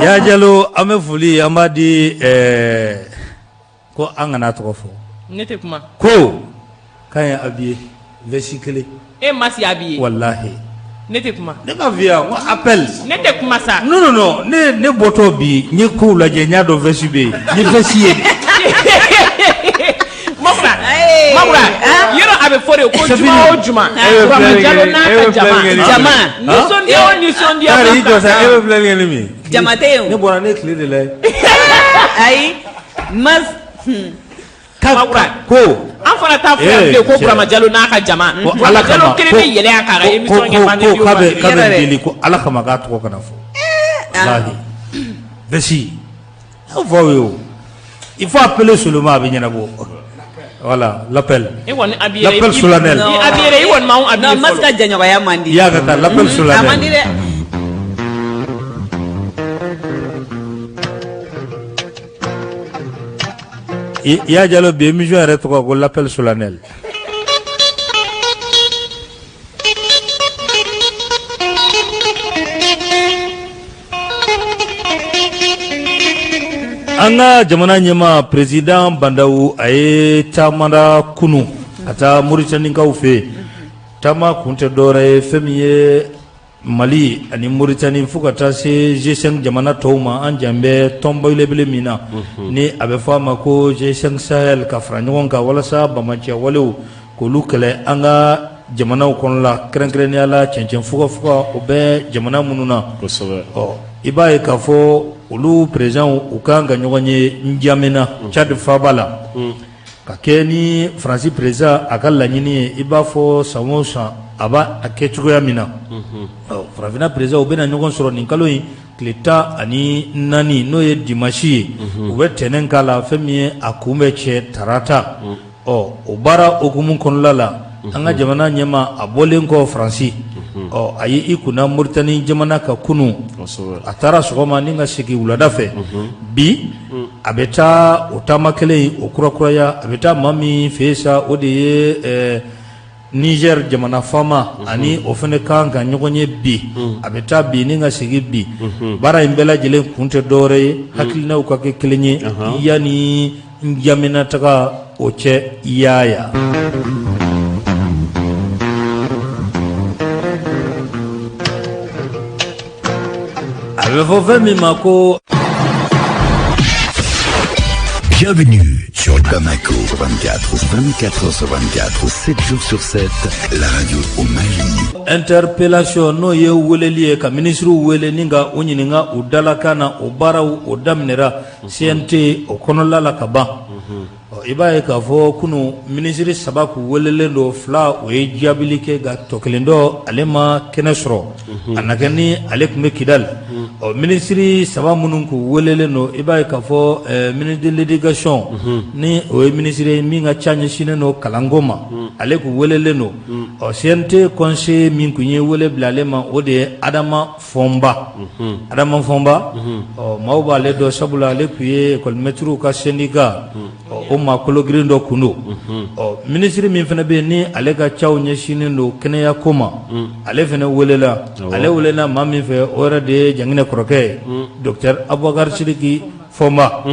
Ya Jalo, an bɛ foli an b'a di ko an kana tɔgɔ fɔ. Ne tɛ kuma. Ko k'a ye habillé veste kelen. E ma si habillé. Walahi. Ne tɛ kuma. Ne b'a f'i ye ko appel. Ne tɛ kuma sa. Non non non, ne bɔtɔ bi n ye kow lajɛ, n y'a dɔn veste bɛ yen, n ye veste ye. Makura, Makura, yɔrɔ a bɛ fɔ de ko juma o juma. Burama Jalo n'a ka jama. Jama. Nisɔndiya o nisɔndiya. Kari i jɔ sa, e bɛ filɛli kɛ ni min ye? Jama tɛ yen o. Ne bɔra, ne ye tile de lajɛ. Ayi, mas. Makura, ko an fana t'a fɔ yan bilen ko Burama Jalo n'a ka jama. Ko Ala Burama Jalo kama kelen bɛ yɛlɛ yan k'a ka émission kɛ vendredi ko o k'a bɛ vendredi. k'a bɛ n deli ko Ala kama k'a tɔgɔ kana fɔ. Walahi. Veste. Aw fɔ aw ye o. Il faut appeler seulement, a bɛ ɲɛnabɔ. Voilà, l'appel. E kɔni habillé. L'appel solennel. I habillé, i kɔni m'anw habillé Non, mas ka jɛɲɔgɔnya man di. I y'a ka taa l'appel solennel. A man di dɛ. I y'a Jalo, bi émission yɛrɛ tɔgɔ ko l'appel solennel. An ka jamana ɲɛmaa, président Bah N'Daw, a ye taama da kunun ka taa Moritanikaw fɛ yen. Taama kun tɛ dɔwɛrɛ ye, fɛn min ye Mali ani Moritani fo ka taa se G5 jamana tɔw ma, an jan bɛ tɔnba belebele min na, ni a bɛ fɔ a ma ko G5 Sahel, ka fara ɲɔgɔn kan walasa banbaanciya walew k'olu kɛlɛ an ka jamanaw kɔnɔ, kɛrɛnkɛrɛnnenya la cɛncɛn fugafuga o bɛ jamana minnu na. Ɔ, i b'a ye k'a fɔ olu présidents u kan ka ɲɔgɔn ye N'Djamena, Tchad faaba la, ka kɛ ni Faransi président a ka laɲini ye. I b'a fɔ san o san a b'a a kɛ cogoya min na, farafinna présidents u bɛna ɲɔgɔn sɔrɔ nin kalo in tile 14, n'o ye dimanche ye. U bɛ tɛnɛn k'a la, fɛn min ye a kun bɛ cɛ tarata. Ɔ, o baara hukumu kɔnɔna la, an ka jamana ɲɛmaa, a bɔlen kɔ Faransi, ɔ, a ye i kunna Moritani jamana kan kunun. A taara sɔgɔma ni ka segin wulada fɛ. Bi a bɛ taa o taama kelen o kurakuraya. A bɛ taa maa min fɛ yen sa, o de ye Niger jamana faama, ani o fana kan ka ɲɔgɔn ye bi. A bɛ taa bi ni ka segin bi. Baara in bɛɛ lajɛlen kun tɛ dɔwɛrɛ ye, hakilinaw ka kɛ kelen ye yanni N'Djamena taga o cɛ yaaya. A bɛ fɔ fɛn min ma ko Bienvenue sur Bamako 24, 24 sur 24, 7 jours sur 7, la radio au Mali. Interpellation, n'o ye weleli ye ka minisiriw wele ni ka u ɲininka u dalakan na, o baaraw o daminɛra CNT o kɔnɔla la ka ban. I b'a ye k'a fɔ kunun minisiri saba k'u welelen don, fila o ye jaabili kɛ, nka tɔ kelen dɔ ale ma kɛnɛ sɔrɔ, a na kɛ ni ale tun bɛ Kidali. Ɔ, minisiri saba minnu k'u welelen don, i b'a ye k'a fɔ ministre de l'éducation, ni o ye minisiri ye min ka ca ɲɛsinnen don kalanko ma, ale k'u welelen don. Ɔ, CNT conseiller min tun ye wele bila ale ma, o de ye Adama Fɔnba. Adama Fɔnba, ɔ, maaw b'ale dɔn, sabula ale tun ye école maîtrew ka syndicat o maa kologirin dɔ kun don. Ɔ, minisiri min fana bɛ yen ni ale ka caw ɲɛsinnen don kɛnɛya ko ma, ale fana welela. Ale welela maa min fɛ, o yɛrɛ de ye Janginɛ kɔrɔkɛ ye, docteur Abubakar Sidiki Fɔnba.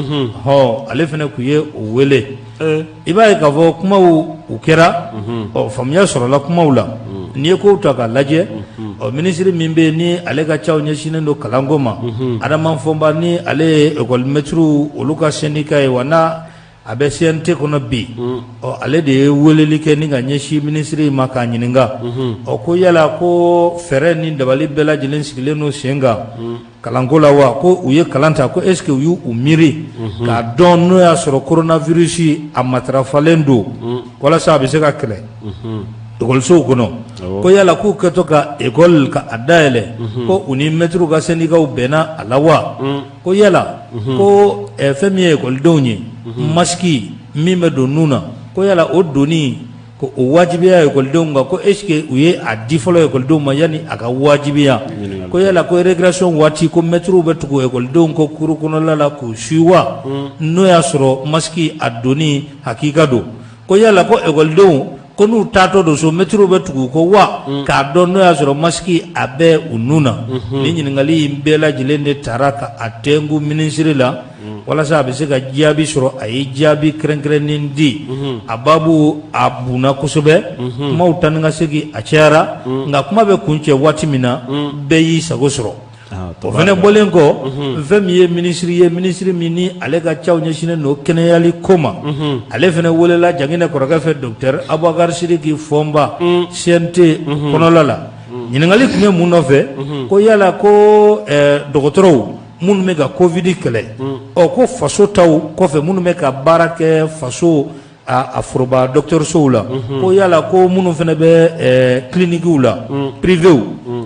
Hɔn, ale fana tun ye o wele. I b'a ye k'a fɔ kumaw u kɛra, ɔ, faamuya sɔrɔla kumaw la. N'i ye kow ta k'a lajɛ, ɔ, minisiri min bɛ yen ni ale ka caw ɲɛsinnen don kalanko ma, Adama Fɔnba, ni ale ye école maîtrew olu ka syndicat ye, wa n'a a bɛ CNT kɔnɔ bi, ɔ, ale de ye weleli kɛ ni ka ɲɛsin minisiri ma k'a ɲininka, ɔ, ko yala ko fɛɛrɛ ni dabali bɛɛ lajɛlen sigilen don sen kan kalanko la wa? Ko u ye kalan ta, ko est ce que u y'u miiri k'a dɔn n'o y'a sɔrɔ coronavirus a matarafalen don walasa a bɛ se ka kɛlɛ ekɔlisow kɔnɔ? Ko yala k'u kɛtɔ ka ekɔli ka a dayɛlɛ, ko u ni mɛtiriw ka sɛndikaw bɛnna a la wa? Ko yala ko fɛn min ye ekɔlidenw ye, masiki min bɛ don nun na, ko yala o donni ko o wajibiya ekɔlidenw kan, ko est ce que u ye a di fɔlɔ ekɔlidenw ma yanni a ka wajibiya? Ko yala ko récréation waati, ko mɛtiriw bɛ tugu ekɔlidenw kɔ cour kɔnɔla la k'u suit wa, n'o y'a sɔrɔ masiki a donni hakika don? Ko yala ko ekɔlidenw ko n'u taatɔ don so mɛtiriw bɛ tugu u kɔ wa k'a dɔn n'o y'a sɔrɔ masiki a bɛ u nun na. Nin ɲininkali in bɛɛ lajɛlen de tara ka a tɛnku minisiri la walasa a bɛ se ka jaabi sɔrɔ. A ye jaabi kɛrɛnkɛrɛnnen di. A baabu a bunna kosɛbɛ, kumaw taa ni ka segin a cayara, nka kuma bɛ kuncɛ waati min na, bɛɛ y'i sago sɔrɔ. O fana bɔlen kɔ, fɛn min ye minisiri ye, minisiri min ni ale ka caw ɲɛsinnen don kɛnɛyali ko ma, ale fana welela Janginɛ kɔrɔkɛ fɛ, docteur Abubakari Sidiki Fɔnba, CNT kɔnɔla la. Ɲininkali tun bɛ mun nɔfɛ? Ko yala ko dɔgɔtɔrɔw minnu bɛ ka Covid kɛlɛ, ɔ ko faso taw kɔfɛ, minnu bɛ ka baara kɛ faso a foroba dɔgɔtɔrɔsow la, ko yala ko minnu fana bɛ cliniquew la, privéw,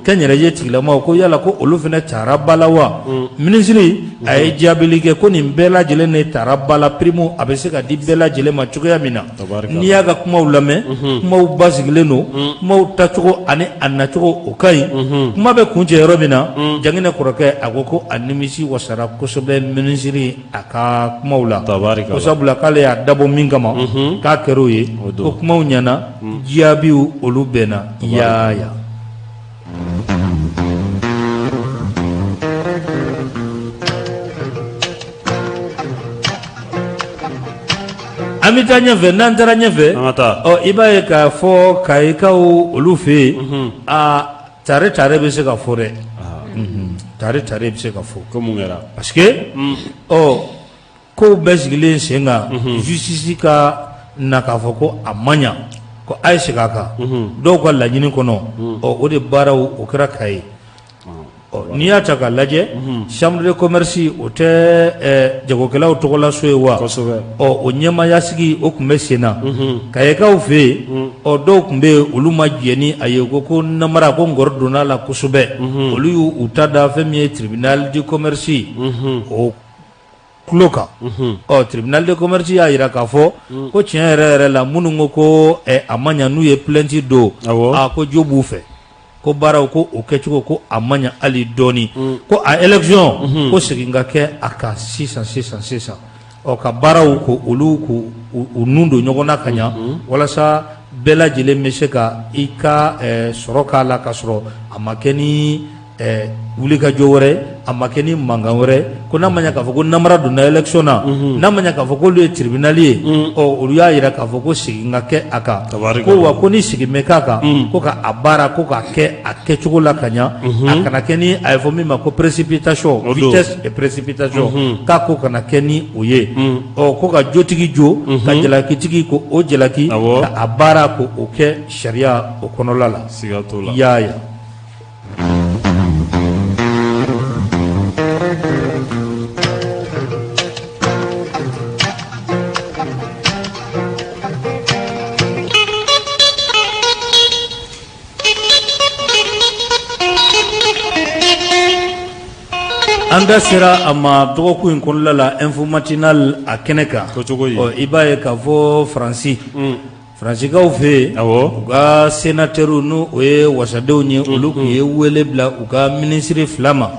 kɛnyɛrɛye tigilamaw, ko yala ko olu fana tara ba la wa? Minisiri a ye jaabili kɛ ko nin bɛɛ lajɛlen de tara ba la, prime a bɛ se ka di bɛɛ lajɛlen ma cogoya min na. N'i y'a ka kumaw lamɛn, kumaw basigilen don, kumaw tacogo ani a nacogo o ka ɲi. Kuma bɛ kuncɛ yɔrɔ min na, Janginɛ kɔrɔkɛ a ko a nimisi wasara kosɛbɛ minisiri a ka kumaw la, ko sabula k'ale y'a dabɔ min kama, k'a kɛra o ye, ko kumaw ɲɛna, jaabiw olu bɛnna yaaya. An bɛ taa ɲɛfɛ. N'an taara ɲɛfɛ, ɔ i b'a ye k'a fɔ Kayikaw olu fɛ yen, aa tare tare bɛ se ka fɔ dɛ, tare tare bɛ se ka fɔ. Ko mun kɛra? Parce que ɔ kow bɛɛ sigilen sen kan, justice ka na k'a fɔ ko a ma ɲa, ko a ye segin a kan, dɔw ka laɲini kɔnɔ, ɔ o de baaraw o kɛra Kayi. Ɔ n'i y'a ta k'a lajɛ, chambre de commerce, o tɛ jagokɛlaw tɔgɔlaso ye wa? Ɔ o ɲɛmaaya sigi o tun bɛ sen na Kayikaw fɛ yen. Ɔ dɔw tun bɛ yen, olu ma jɛn ni a ye, ko ko namara, ko ngɔrɔ donna a la kosɛbɛ. Olu y'u ta da fɛn min ye tribunal de commerce o tulo kan. Ɔ tribunal de commerce y'a jira k'a fɔ ko tiɲɛ yɛrɛ yɛrɛ la, minnu ko ko a ma ɲa, n'u ye plainte don, a ko jo b'u fɛ, ko baaraw ko o kɛcogo ko a ma ɲa hali dɔɔni, ko a élection ko segin ka kɛ a kan sisan sisan sisan. Ɔ ka baaraw ko olu ko u nun don ɲɔgɔn na ka ɲa, walasa bɛɛ lajɛlen bɛ se ka i ka sɔrɔ k'a la, ka sɔrɔ a ma kɛ ni wulikajɔ wɛrɛ, a ma kɛ ni mankan wɛrɛ. Ko n'a ma ɲa k'a fɔ ko namara donna élection na, n'a ma ɲa k'a fɔ k'olu ye tribunal ye, ɔ olu y'a jira k'a fɔ ko segin ka kɛ a kan, ko wa ko ni segin bɛ k'a kan, ko ka a baara ko k'a kɛ a kɛcogo la ka ɲa, a kana kɛ ni a ye fɔ min ma ko précipitation, vitesse et précipitation, k'a ko kana kɛ ni o ye. Ɔ ko ka jotigi jo, ka jalakitigi ko o jalaki, ka a baara ko o kɛ sariya o kɔnɔla la. Yaaya. An da sera a ma dɔgɔkun in kɔnɔna la Info Matinal a kɛnɛ kan. I b'a ye k'a fɔ Faransi, Faransikaw fɛ yen, u ka sénateurw, n'o o ye wasadenw ye, olu tun ye wele bila u ka minisiri fila ma,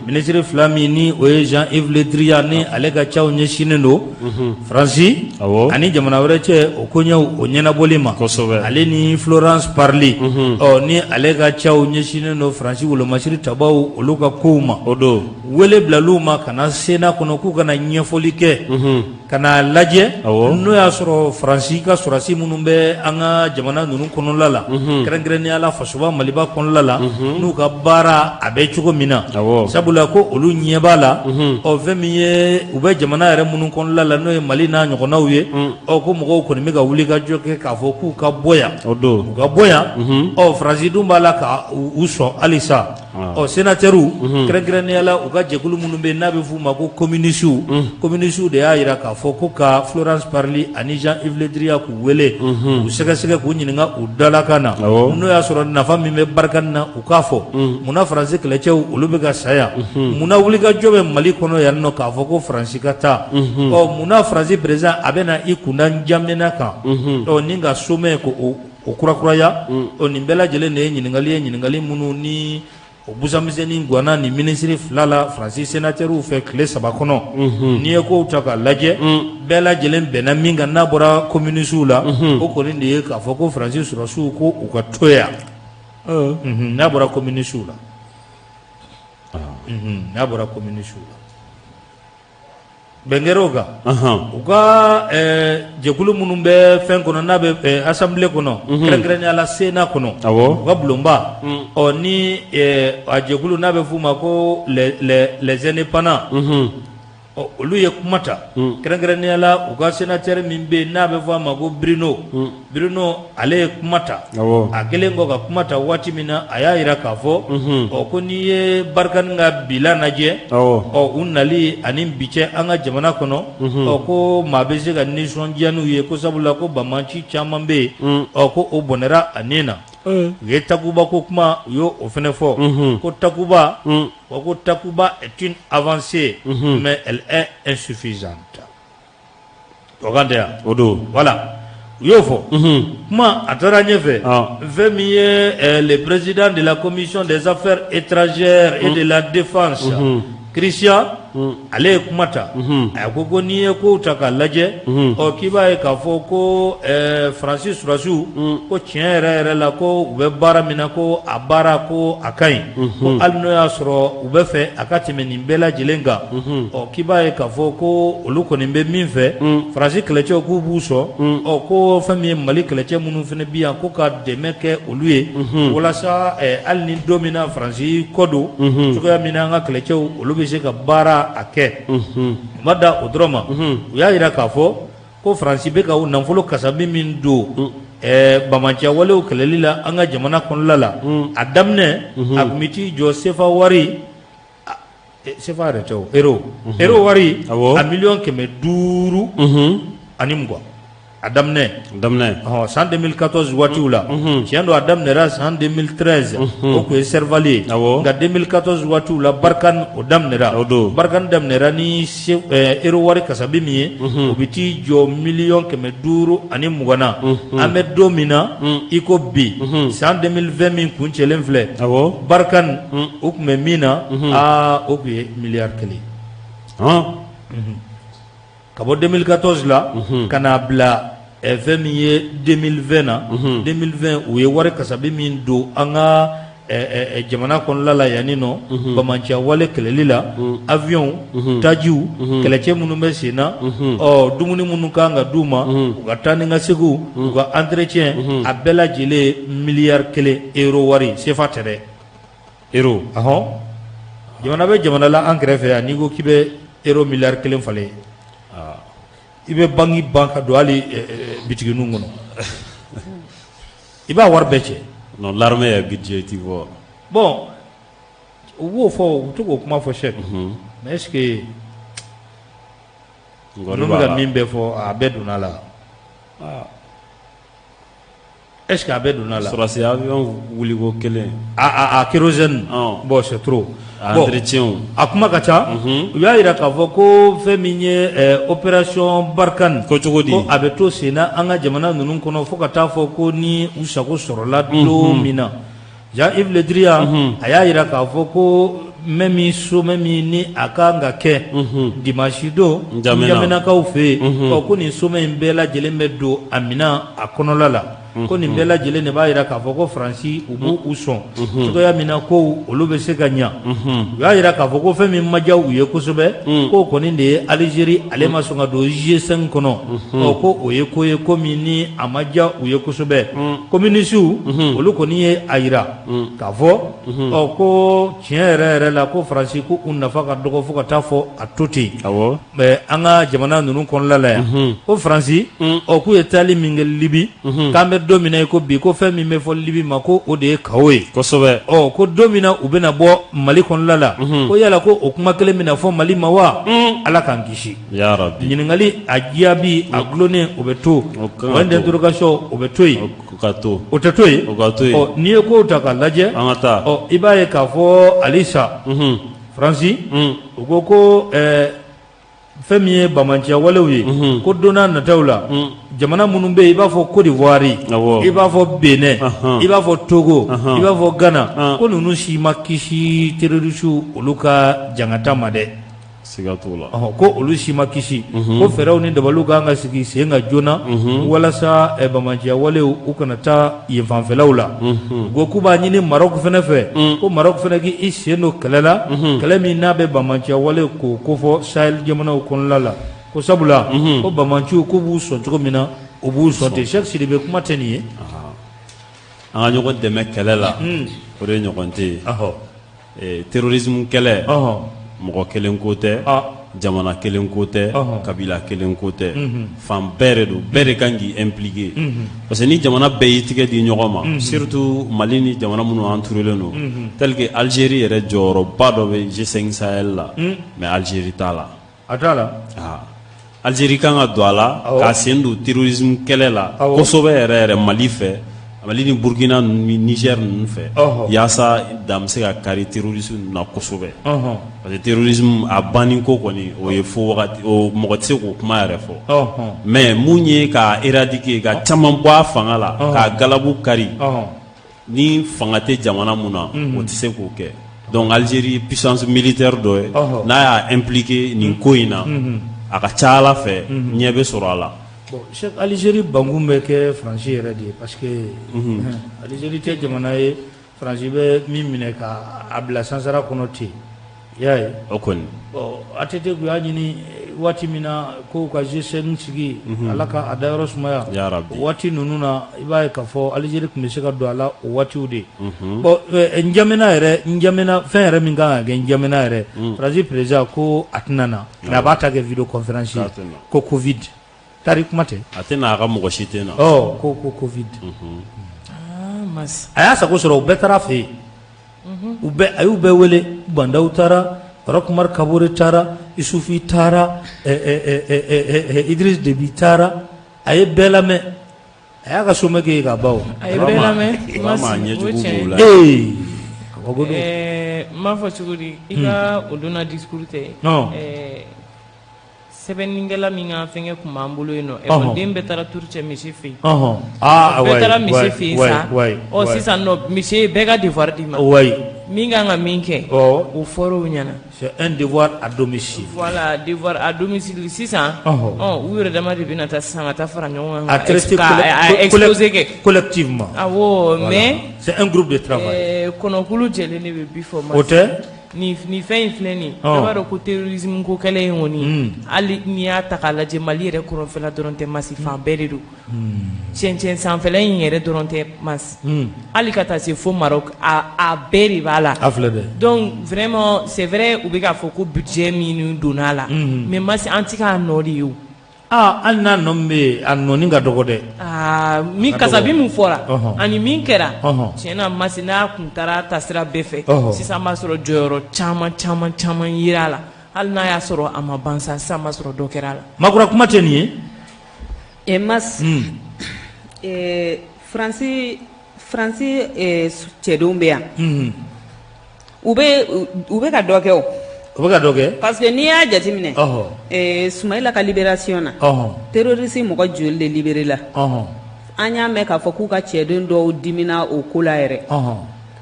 minisiri fila min ni o ye Jean-Yves Le Drian, ni ale ka caw ɲɛsinnen don Faransi ani jamana wɛrɛ cɛ o koɲɛw o ɲɛnabɔli ma, ale ni Florence Parly, ɔ ni ale ka caw ɲɛsinnen don Faransi wolomasiri tabaw olu ka kow ma. O don wele bilal'u ma ka na Sénat kɔnɔ k'u ka na ɲɛfɔli kɛ, ka n'a lajɛ n'o y'a sɔrɔ Faransi ka sɔrɔdasi minnu bɛ an ka jamana ninnu kɔnɔla la, kɛrɛnkɛrɛnnenya la fasoba Maliba kɔnɔla la, n'u ka baara a bɛ cogo min na, sabula ko olu ɲɛ b'a la, ɔ fɛn min ye u bɛ jamana yɛrɛ minnu kɔnɔla la, n'o ye Mali n'a ɲɔgɔnnaw ye, ɔ ko mɔgɔw kɔni bɛ ka wuli ka jɔ kɛ k'a fɔ k'u ka bɔ yan, u ka bɔ yan. Ɔ Faransi dun b'a la ka u sɔn halisa. Ɔ sénateurw, kɛrɛnkɛrɛnnenya la u ka jɛkulu minnu bɛ n'a bɛ f'u ma ko communistew, communistew de y'a jira k'a fɔ ko ka Florence Parly ani Jean-Yves Le Drian k'u wele, k'u sɛgɛsɛgɛ, k'u ɲininka u dalakan na, n'o y'a sɔrɔ nafa min bɛ Barkhane na, u k'a fɔ. Munna Faransi kɛlɛcɛw olu bɛ ka sa yan? Munna wulikajɔ bɛ Mali kɔnɔ yan nɔ k'a fɔ ko Faransi ka taa? Ɔ munna Faransi président a bɛ na i kunda N'Djamena kan, ɔ ni ka sommet ko o kurakuraya? O nin bɛɛ lajɛlen de ye ɲininkali ye, ɲininkali minnu ni O busamisɛnnin ganna nin minisiri fila la Faransi sénateurw fɛ tile saba kɔnɔ, unhun, n'i ye kow ta k'a lajɛ, un, bɛɛ lajɛlen bɛnna min kan n'a bɔra communistew la, unhun, o kɔni de ye k'a fɔ ko Faransi sɔrɔdasiw ko u ka to yan, unhun, n'a bɔra communistew la, unhun, n'a bɔra communistew la. Bɛn kɛra o kan u ka jɛkulu minnu bɛ fɛn kɔnɔ n'a bɛ assemblée kɔnɔ kɛrɛnkɛrɛnnenya la Sénat kɔnɔ u ka bulonba ɔ ni a jɛkulu n'a bɛ f'u ma ko les indépendants ɔ olu ye kuma ta kɛrɛnkɛrɛnnenya la u ka sénateur min bɛ yen n'a bɛ fɔ a ma ko Bruno Bruno ale ye kuma ta a kɛlen kɔ ka kuma ta waati min na a y'a jira k'a fɔ ɔ ko n'i ye Barkhane ka bilan lajɛ ɔ u nali ani bi cɛ an ka jamana kɔnɔ ɔ ko maa bɛ se ka nisɔndiya n'u ye ko sabula ko banbaanci caman bɛ yen ɔ ko o bɔnɛra a ni na u ye Takuba ko kuma u y'o fana fɔ ko Takuba wa ko Takuba est une avancée mais elle est insuffisante. O kan tɛ yan o don voilà u y'o fɔ kuma a taara ɲɛfɛ fɛn min ye le président de la commission des affaires étrangères et de la défense Christian ale ye kuma ta a ko ko n'i ye kow ta k'a lajɛ ɔ k'i b'a ye k'a fɔ ko Faransi sɔrɔdasiw ko tiɲɛ yɛrɛ yɛrɛ la ko u bɛ baara min na ko a baara ko a ka ɲi ko hali n'o y'a sɔrɔ u bɛ fɛ a ka tɛmɛ nin bɛɛ lajɛlen kan ɔ k'i b'a ye k'a fɔ ko olu kɔni bɛ min fɛ Faransi kɛlɛcɛw k'u b'u sɔn ɔ ko fɛn min ye Mali kɛlɛcɛ minnu fana bi yan ko ka dɛmɛ kɛ olu ye walasa hali ni don min na Faransi kɔ don cogoya min na an ka kɛlɛcɛw olu bɛ se ka baara a kɛ u ma da o dɔrɔn ma u y'a jira k'a fɔ ko Faransi bɛ ka nafolo kasabi min don banbaanciya walew kɛlɛli la an ka jamana kɔnɔna la a daminɛ a tun bɛ t'i jɔ sefa wari sefa yɛrɛ tɛ o euro euro wari a miliyɔn 520 a daminɛ daminɛ san 2014 waatiw la tiɲɛ don a daminɛra san 2013 o tun ye Serval ye nka 2014 waatiw la Barkhane o daminɛra o don Barkhane daminɛra ni euro wari kasabi min ye o bɛ t'i jɔ miliyɔn 520 na an bɛ don min na i ko bi san 2020 min kuncɛlen filɛ Barkhane o tun bɛ min na aa o tun ye miliyari 1 ka bɔ 2014 la ka n'a bila fɛn min ye 2020 na 2020 u ye wari kasabi min don an ka jamana kɔnɔna la yanni nɔ banbaanciya wale kɛlɛli la avion tajiw kɛlɛcɛ minnu bɛ sen na ɔ dumuni minnu kan ka d'u ma u ka taa ni ka seginw u ka entretien a bɛɛ lajɛlen miliyari 1 euro wari sefa tɛ dɛ. Euro ɔhɔn jamana bɛ jamana la an kɛrɛfɛ yan n'i ko k'i bɛ euro miliyari 1 falen i bɛ banki ban ka don hali bitigininw kɔnɔ i b'a wari bɛɛ cɛ non l'armée est budgétivore bon u b'o fɔ u bɛ to k'o kuma fɔ Cheick mais est ce que ninnu bɛ ka min bɛɛ fɔ a bɛɛ donna a la Est ce que a bɛɛ donna a la sɔrɔdasi avion wuliko kelen a kérosène bon c'est trop bon entretien a kuma ka ca u y'a jira k'a fɔ ko fɛn min ye opération Barkhane ko cogo di ko a bɛ to sen na an ka jamana ninnu kɔnɔ fo ka taa fɔ ko ni u sago sɔrɔla don min na Jean-Yves Le Drian a y'a jira k'a fɔ ko mɛ min sommet min ni a ka kan ka kɛ dimanche don N'Djamenakaw fɛ yen ɔ ko nin sommet in bɛɛ lajɛlen bɛ don a minɛn a kɔnɔla la ko nin bɛɛ lajɛlen de b'a jira k'a fɔ ko Faransi u b'u u sɔn cogoya min na ko olu bɛ se ka ɲɛ u y'a jira k'a fɔ ko fɛn min ma diya u ye kosɛbɛ k'o kɔni de ye Algérie ale ma sɔn ka don G5 kɔnɔ ɔ ko o ye ko ye ko min ni a ma diya u ye kosɛbɛ communistew olu kɔni ye a jira k'a fɔ ɔ ko tiɲɛ yɛrɛ yɛrɛ la ko Faransi ko u nafa ka dɔgɔ fo ka taa fɔ a to ten mais an ka jamana ninnu kɔnɔla la yan ko Faransi ɔ k'u ye taali min kɛ Libi k'an bɛ don min na i ko bi ko fɛn min bɛ fɔ Libi ma ko o de ye chaos ye kosɛbɛ ɔ ko don min na u bɛna bɔ Mali kɔnɔla la ko yala ko o kuma kelen bɛna fɔ Mali ma wa Ala k'an kisi Yarabi ɲininkali a jaabi a dulonnen o bɛ to point d'interrogation o bɛ to yen o tɛ to yen ɔ n'i ye kow ta k'a lajɛ an ka taa ɔ i b'a ye k'a fɔ alisa Faransi u ko ko Fɛn min ye banbaanciya walew ye ko don nataw la jamana minnu bɛ yen i b'a fɔ Côte d'Ivoire i b'a fɔ Bénin i b'a fɔ Togo i b'a fɔ Ghana ko ninnu si ma kisi terroristes olu ka jangata ma dɛ. Siga t'o la. Ko olu si ma kisi ko fɛɛrɛw ni dabaliw ka kan ka sigi sen kan joona walasa banbaanciya walew u kana taa yen fanfɛlaw la u ko k'u b'a ɲini Maroc fana fɛ ko Maroc fana k'i sen don kɛlɛ la kɛlɛ min n'a bɛ banbaanciya wale k'o kofɔ Sahel jamanaw kɔnɔna la ko sabula ko banbaanciw k'u b'u sɔn cogo min na u b'u sɔn ten Cheikh Sidibe kuma tɛ nin ye an ka ɲɔgɔn dɛmɛ kɛlɛ la o de ɲɔgɔn tɛ yen terrorisme kɛlɛ mɔgɔ kelen ko tɛ jamana kelen ko tɛ kabila kelen ko tɛ fan bɛɛ de don bɛɛ de kan k'i impliquer parce que ni jamana bɛɛ y'i tigɛ di ɲɔgɔn ma surtout Mali ni jamana minnu entouré don tel que Algérie yɛrɛ jɔyɔrɔba dɔ bɛ G5 Sahel la mais Algérie t'a la a t'a la Algérie kan ka don a la k'a sen don terrorisme kɛlɛ la kosɛbɛ yɛrɛ yɛrɛ Mali fɛ Mali ni Burukina ni Niger ninnu fɛ yaasa dan bɛ se ka kari terrorisme ninnu na kosɛbɛ parce que terrorisme a banni ko kɔni o ye fo wagati o mɔgɔ tɛ se k'o kuma yɛrɛ fɔ mais mun ye k'a éradiquer ka caman bɔ a fanga la k'a galabu kari ni fanga tɛ jamana mun na o tɛ se k'o kɛ donc Algérie puissance militaire dɔ ye n'a y'a impliqué nin ko in na a ka ca Ala fɛ ɲɛ bɛ sɔrɔ a la bon Cheikh Algérie bankun bɛ kɛ Faransi yɛrɛ de ye parce que Algérie tɛ jamana ye Faransi bɛ min minɛ k'a bila sansara kɔnɔ ten i y'a ye o kɔni bon ATT tun y'a ɲini waati min na ko ka G5 sigi Ala ka a dayɔrɔ sumaya o waati ninnu na i b'a ye k'a fɔ Algérie tun bɛ se ka don a la o waatiw de bon N'Djamena yɛrɛ N'Djamena fɛn yɛrɛ min kan ka kɛ N'Djamena yɛrɛ Faransi président ko a tɛna na mais a b'a ta kɛ vidéo conférence ye ko Covid tari kuma tɛ a tɛ na a ka mɔgɔ si tɛ na ko Covid a y'a sago sɔrɔ u bɛɛ taara a fɛ yen u bɛɛ a y'u bɛɛ wele Bah N'Daw taara Roch Marc Kabore taara Isufi taara Idriss Déby taara a ye bɛɛ lamɛn a y'a ka sommet kɛ yen ka ban a ye bɛɛ lamɛn n b'a fɔ cogo di i ka o donna discours tɛ Sɛbɛnnikɛla min ka fɛnkɛ tun b'an bolo yen nɔ ekɔliden bɛɛ taara tour cɛ monsieur fɛ yen bɛɛ taara monsieur fɛ yen sa ɔ sisan nɔ monsieur ye bɛɛ ka devoir d'i ma min ka kan ka min kɛ o fɔra u ɲɛna c'est un devoir à domicile voilà devoir à domicile sisan u yɛrɛ dama de bɛna taa sisan ka taa fara ɲɔgɔn kan ka exposé kɛ collectivement awɔ mais c'est un groupe de travail kɔnɔkulu jɛlen de bɛ bi fɔ o tɛ Nin fɛn in filɛ nin ye b'a dɔn ko terrorisme ko kɛlɛ in kɔni hali n'i y'a ta k'a lajɛ Mali yɛrɛ kɔrɔnfɛla dɔrɔn tɛ Masi fan bɛɛ de don cɛncɛn sanfɛla in yɛrɛ dɔrɔn tɛ Masi hali ka taa se fo Maroc a bɛɛ de b'a la donc vraiment c'est vrai u bɛ k'a fɔ ko budget min donna a la mais Masi an tɛ k'a nɔ de ye Aa hali n'a nɔ bɛ yen a nɔni ka dɔgɔ dɛ aa min kasabi min fɔra ani min kɛra tiɲɛ na Masi n'a tun taara taasira bɛɛ fɛ sisan b'a sɔrɔ jɔyɔrɔ caman caman caman yera a la hali n'a y'a sɔrɔ a ma ban sa sisan b'a sɔrɔ dɔ kɛra a la Makura kuma tɛ nin ye e Mas Faransi cɛdenw bɛ yan u bɛ ka dɔ kɛ o u bɛ ka dɔ kɛ parce que n'i y'a jateminɛ Sumayila ka libération na terroriste mɔgɔ joli de libéré la an y'a mɛn k'a fɔ k'u ka cɛden dɔw dimina o ko la yɛrɛ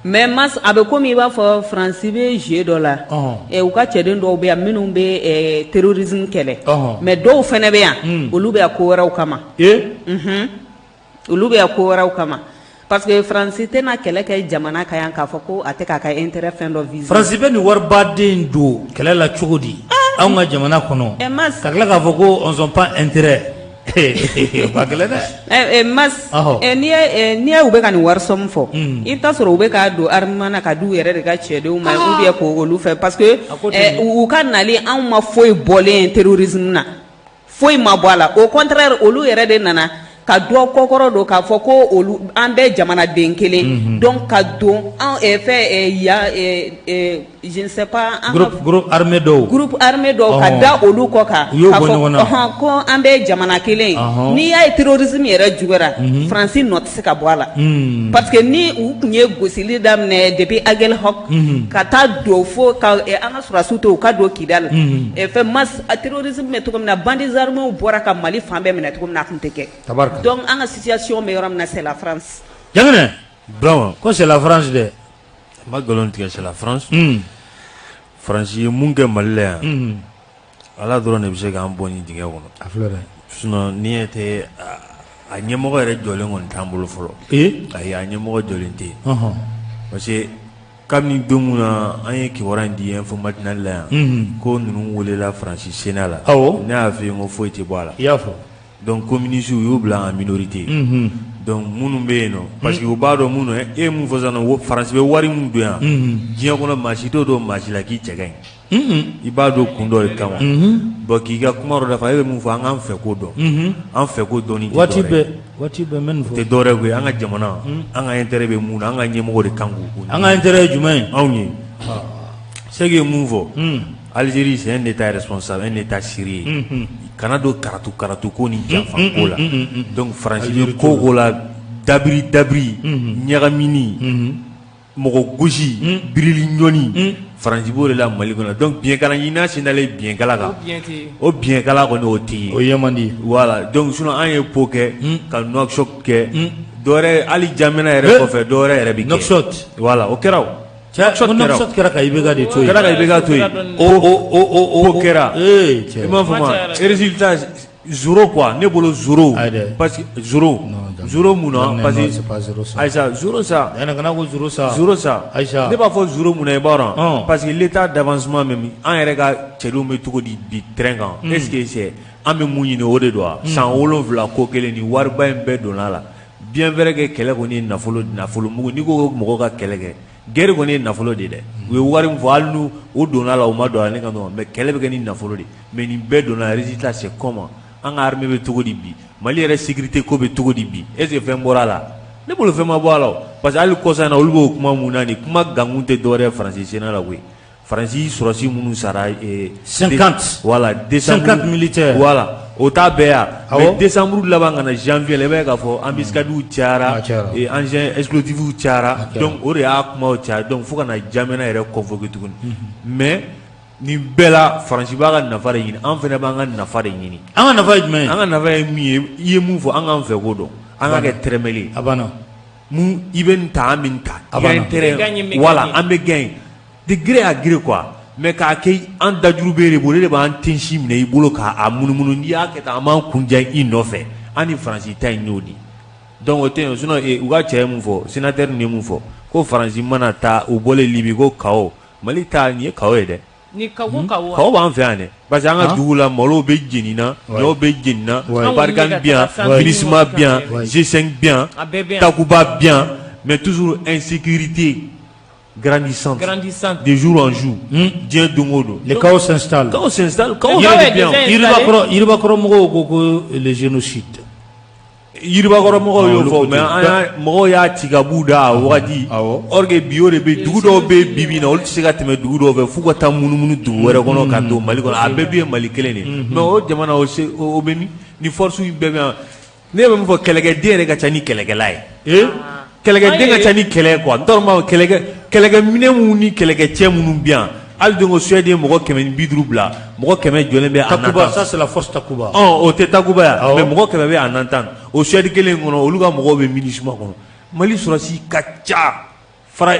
mais Mas a bɛ komi i b'a fɔ Faransi bɛ jeu dɔ la u ka cɛden dɔw bɛ yan minnu bɛ terrorisme kɛlɛ mais dɔw fana bɛ yan olu bɛ yan ko wɛrɛw kama olu bɛ yan ko wɛrɛw kama parce que Faransi tɛna kɛlɛ kɛ jamana kan yan k'a fɔ ko a tɛ k'a ka intérêt fɛn dɔ viser Faransi bɛ nin waribaden don kɛlɛ la cogo di anw ka jamana kɔnɔ ka tila k'a fɔ ko on ont pas intérêt o ka gɛlɛn dɛ Mas n'i y'a u bɛ ka nin wari somme fɔ i bɛ taa sɔrɔ u bɛ k'a don armement na ka d'u yɛrɛ de ka cɛdenw ma ou bien k'olu fɛ parce que u ka nali anw ma foyi bɔlen terrorisme na foyi ma bɔ a la au contraire olu yɛrɛ de nana Ka dɔ kɔkɔrɔ don k'a fɔ ko olu an bɛɛ jamanaden kelen donc ka don an fɛ yan je ne sais pas an ka groupe armé dɔw groupe armé dɔw ka da olu kɔ kan u y'o bɔ ɲɔgɔn na ko an bɛɛ jamana kelen n'i y'a ye terrorisme yɛrɛ juguyara Faransi nɔ tɛ se ka bɔ a la parce que ni u tun ye gosili daminɛ depuis Aguelhok ka taa don fo ka an ka sɔrɔdasiw to u ka don Kidal fɛn mas terrorisme bɛ cogo min na bandits armés bɔra ka Mali fan bɛɛ minɛ cogo min na a tun tɛ kɛ Tabarika donc an ka situation bɛ yɔrɔ min na c'est la France Janginɛ Burama ko c'est la France dɛ n ma nkalon tigɛ c'est la France Faransi ye mun kɛ Mali la yan Ala dɔrɔn de bɛ se k'an bɔ nin dingɛ kɔnɔ a filɛ dɛ sinon ni e tɛ a ɲɛmɔgɔ yɛrɛ jɔlen kɔni t'an bolo fɔlɔ ayi a ɲɛmɔgɔ jɔlen tɛ yen parce que kabini don min na an ye kibaruya in di info matinale la yan ko ninnu welela Faransi Sénat la ne y'a f'i ye ko foyi tɛ bɔ a la i y'a fɔ donc communistes u y'u bila en minorité donc minnu bɛ yen nɔ parce que u b'a dɔn minnu e ye mun fɔ sisan nɔ Faransi bɛ wari min don yan diɲɛ kɔnɔ maa si t'o dɔn maa si la k'i cɛ ka ɲi i b'a dɔn kun dɔ de kama bon k'i ka kuma dɔ dafa e bɛ mun fɔ an k'an fɛ ko dɔn an fɛ ko dɔnni waati bɛɛ waati bɛɛ n bɛ nin fɔ tɛ dɔwɛrɛ koyi an ka jamana an ka intérêt bɛ mun na an ka ɲɛmɔgɔ de kan k'o an ka intérêt ye jumɛn ye anw ye Sɛki ye mun fɔ Algérie c'est un état responsable un état sérieux kana don karatu karatu ko ni janfa ko la donc Faransi bɛ ko ko la dabiri dabiri ɲagamini mɔgɔ gosi birili ɲɔni Faransi b'o de la Mali kɔnɔ donc biɲɛkala ɲinina sen dalen biɲɛkala kan o biɲɛkala kɔni o tɛ yen o ye man di voilà donc sinon an ye Pau kɛ ka Nouakchott kɛ dɔwɛrɛ hali N'Djamena yɛrɛ kɔfɛ dɔwɛrɛ yɛrɛ bɛ kɛ Nouakchott voilà o kɛra o Nouakchott kɛra ka IBK de to yen kɛra ka IBK to yen o kɛra i m'a faamu résultat zéro quoi ne bolo zéro parce que zéro zéro mun na parce que ayisa zéro sa kana ko zéro sa zéro sa ayisa ne b'a fɔ zéro mun na i b'a dɔn parce que l'état d'avancement même an yɛrɛ ka cɛdenw bɛ cogo di bi terrain kan est ce que c'est an bɛ mun ɲini o de don wa san 7 ko kelen ni wariba in bɛɛ donna a la bien vrai que kɛlɛ kɔni ye nafolo nafolo mugu n'i ko mɔgɔw ka kɛlɛ kɛ guerre kɔni ye nafolo de dɛ u ye wari min fɔ hali n'u u donna a la u ma don a la ne ka dɔn mais kɛlɛ bɛ kɛ ni nafolo de mais nin bɛɛ donna résultat c'est comment an ka armée bɛ cogo di bi Mali yɛrɛ sécurité ko bɛ cogo di bi est ce que fɛn bɔra a la ne bolo fɛn ma bɔ a la parce que hali kɔsa in na olu b'o kuma mun na nin kuma gankun tɛ dɔwɛrɛ ye Faransi Sénat la koyi Faransi sɔrɔdasi minnu sara 50 voilà décembre 50 militaires voilà o t'a bɛɛ ya mais décembre laban ka na janvier la i b'a ye k'a fɔ embuscades cayara engins explosifs cayara donc o de y'a kumaw caya donc fo ka na N'Djamena yɛrɛ convoquer tuguni mais nin bɛɛ la Faransi b'a ka nafa de ɲini an fana b'an ka nafa de ɲini an ka nafa ye jumɛn ye an ka nafa ye min ye i ye mun fɔ an k'an fɛ ko dɔn an ka kɛ tɛrɛmɛli ye a banna mun i bɛ nin ta an bɛ nin ta i ka intérêt voilà an bɛ gagner de gré à gré quoi mais k'a kɛ an dajuru b'e de bolo e de b'an tensi minɛ i bolo k'a munumunu n'i y'a kɛ tan an b'an kun ja i nɔfɛ an ni Faransi ta in y'o de donc o tɛ yen sinon u ka cɛ ye mun fɔ sénateur nin ye mun fɔ ko Faransi mana taa u bɔlen Libi ko chaos Mali ta nin ye chaos ye dɛ ni chaos chaos b'an fɛ yan dɛ parce que an ka dugu la malo bɛ jeni na ɲɔ bɛ jeni na Barkhane bi yan MINUSMA bi yan G5 bi yan Takuba bi yan mais toujours insécurité grandissante grandissante de jour en jour diɲɛ don o don le chaos s'installe chaos s'installe chaos yɛrɛ de bɛ yan Yiribakɔrɔ Yiribakɔrɔ mɔgɔw ko ko le génocide Yiribakɔrɔ mɔgɔw y'o fɔ mais an y'a mɔgɔw y'a ci ka b'u da a wagati or que bi o de bɛ dugu dɔw bɛ bi bi in na olu tɛ se ka tɛmɛ dugu dɔw fɛ f'u ka taa munumunu dugu wɛrɛ kɔnɔ ka don Mali kɔnɔ a bɛɛ dun ye Mali kelen de ye mais o jamana o se o bɛ min ni force in bɛɛ bɛ yan ne bɛ min fɔ kɛlɛkɛden yɛrɛ ka ca ni kɛlɛkɛla ye kɛlɛkɛden ka ca ni kɛlɛ quoi n t'a dɔn kɛlɛkɛ kɛlɛkɛminɛn minnu ni kɛlɛkɛcɛ minnu bɛ yan hali don ko Suède ye mɔgɔ 150 bila mɔgɔ 100 jɔlen bɛ en Takuba ça c'est la force Takuba o tɛ Takuba ya mais mɔgɔ 100 bɛ en attente o Suède kelen in kɔnɔ olu ka mɔgɔw bɛ MINUSMA kɔnɔ Mali sɔrɔdasi ka ca fara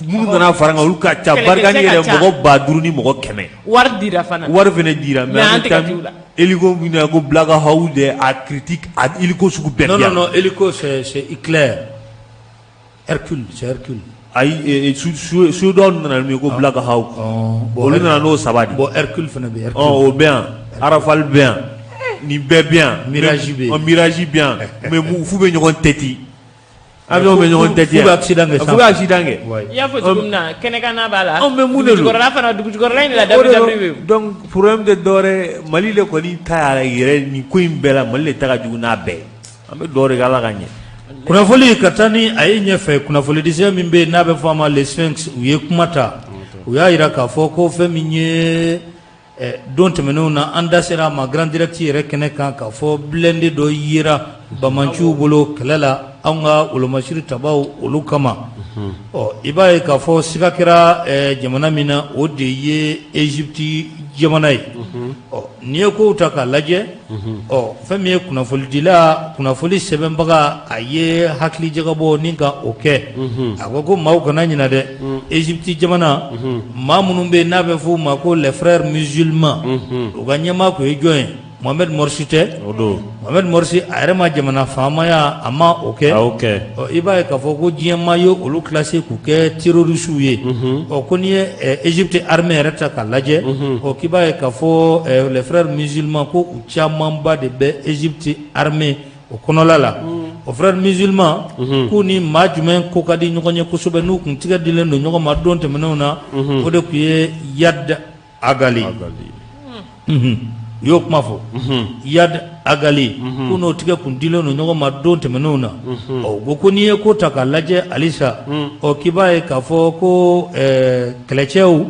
minnu nana fara kan olu ka ca Barkhane yɛrɛ mɔgɔ 5000 ni mɔgɔ 100 wari dira fana wari fana dira mais an bɛ taa hélico min na ko Black Hawk de a critique a hélico sugu bɛɛ non non non hélico c'est Hitler Hercule c'est Hercule ayi Suédois nana min ko Black Hawk olu nana n'o saba de bon Hercule fana bɛ Hercule o bɛ yan Rafale bɛ yan nin bɛɛ bɛ yan Mirage bɛ yen Mirage bɛ yan mais f'u bɛ ɲɔgɔn tɛti avion bɛ ɲɔgɔn tɛti f'u bɛ accident kɛ f'u bɛ accident kɛ i y'a fɔ cogo min na kɛnɛkanna b'a la anw bɛ mun de don dugujukɔrɔla fana dugujukɔrɔla in de la dabiri dabiri bɛ yen donc problème tɛ dɔwɛrɛ ye Mali de kɔni ta y'a yɛrɛ nin ko in bɛɛ la Mali de ta ka jugu n'a bɛɛ ye. An bɛ dugawu de kɛ Ala ka ɲɛ. Kunnafoli ka taa ni a ye ɲɛfɛ kunnafonidisɛ min bɛ yen n'a bɛ fɔ a ma Le Sphinx u ye kuma ta u y'a jira k'a fɔ ko fɛn min ye don tɛmɛnenw na an da sera a ma Grand Direct yɛrɛ kɛnɛ kan k'a fɔ blindé dɔ yera banbaanciw bolo kɛlɛ la anw ka wolomasiri tabaw olu kama ɔ i b'a ye k'a fɔ siga kɛra jamana min na o de ye Égypte jamana ye ɔ n'i ye kow ta k'a lajɛ ɔ fɛn min ye kunnafonidila kunnafoni sɛbɛnbaga a ye hakilijagabɔ ni ka o kɛ a ko ko maaw kana ɲina dɛ Égypte jamana maa minnu bɛ yen n'a bɛ f'u ma ko les frères musulmans u ka ɲɛmaa tun ye jɔn ye Mohamed Morsi tɛ Mohamed Morsi a yɛrɛ ma jamana faamaya a ma o kɛ i b'a ye k'a fɔ ko diɲɛ maa ye olu classé k'u kɛ terroristes ye ɔ ko n'i ye Égypte armée yɛrɛ ta k'a lajɛ ɔ k'i b'a ye k'a fɔ les frères musulmans ko u camanba de bɛ Égypte armée o kɔnɔla la o frères musulmans k'u ni maa jumɛn ko ka di ɲɔgɔn ye kosɛbɛ n'u kun tigɛ dilen don ɲɔgɔn ma don tɛmɛnenw na o de tun ye Iyad Ag Ghali u y'o kuma fɔ Iyad Ag Ghali k'u n'o tigɛ kun dilen don ɲɔgɔn ma don tɛmɛnenw na ɔ u ko n'i ye ko ta k'a lajɛ halisa ɔ k'i b'a ye k'a fɔ ko kɛlɛcɛw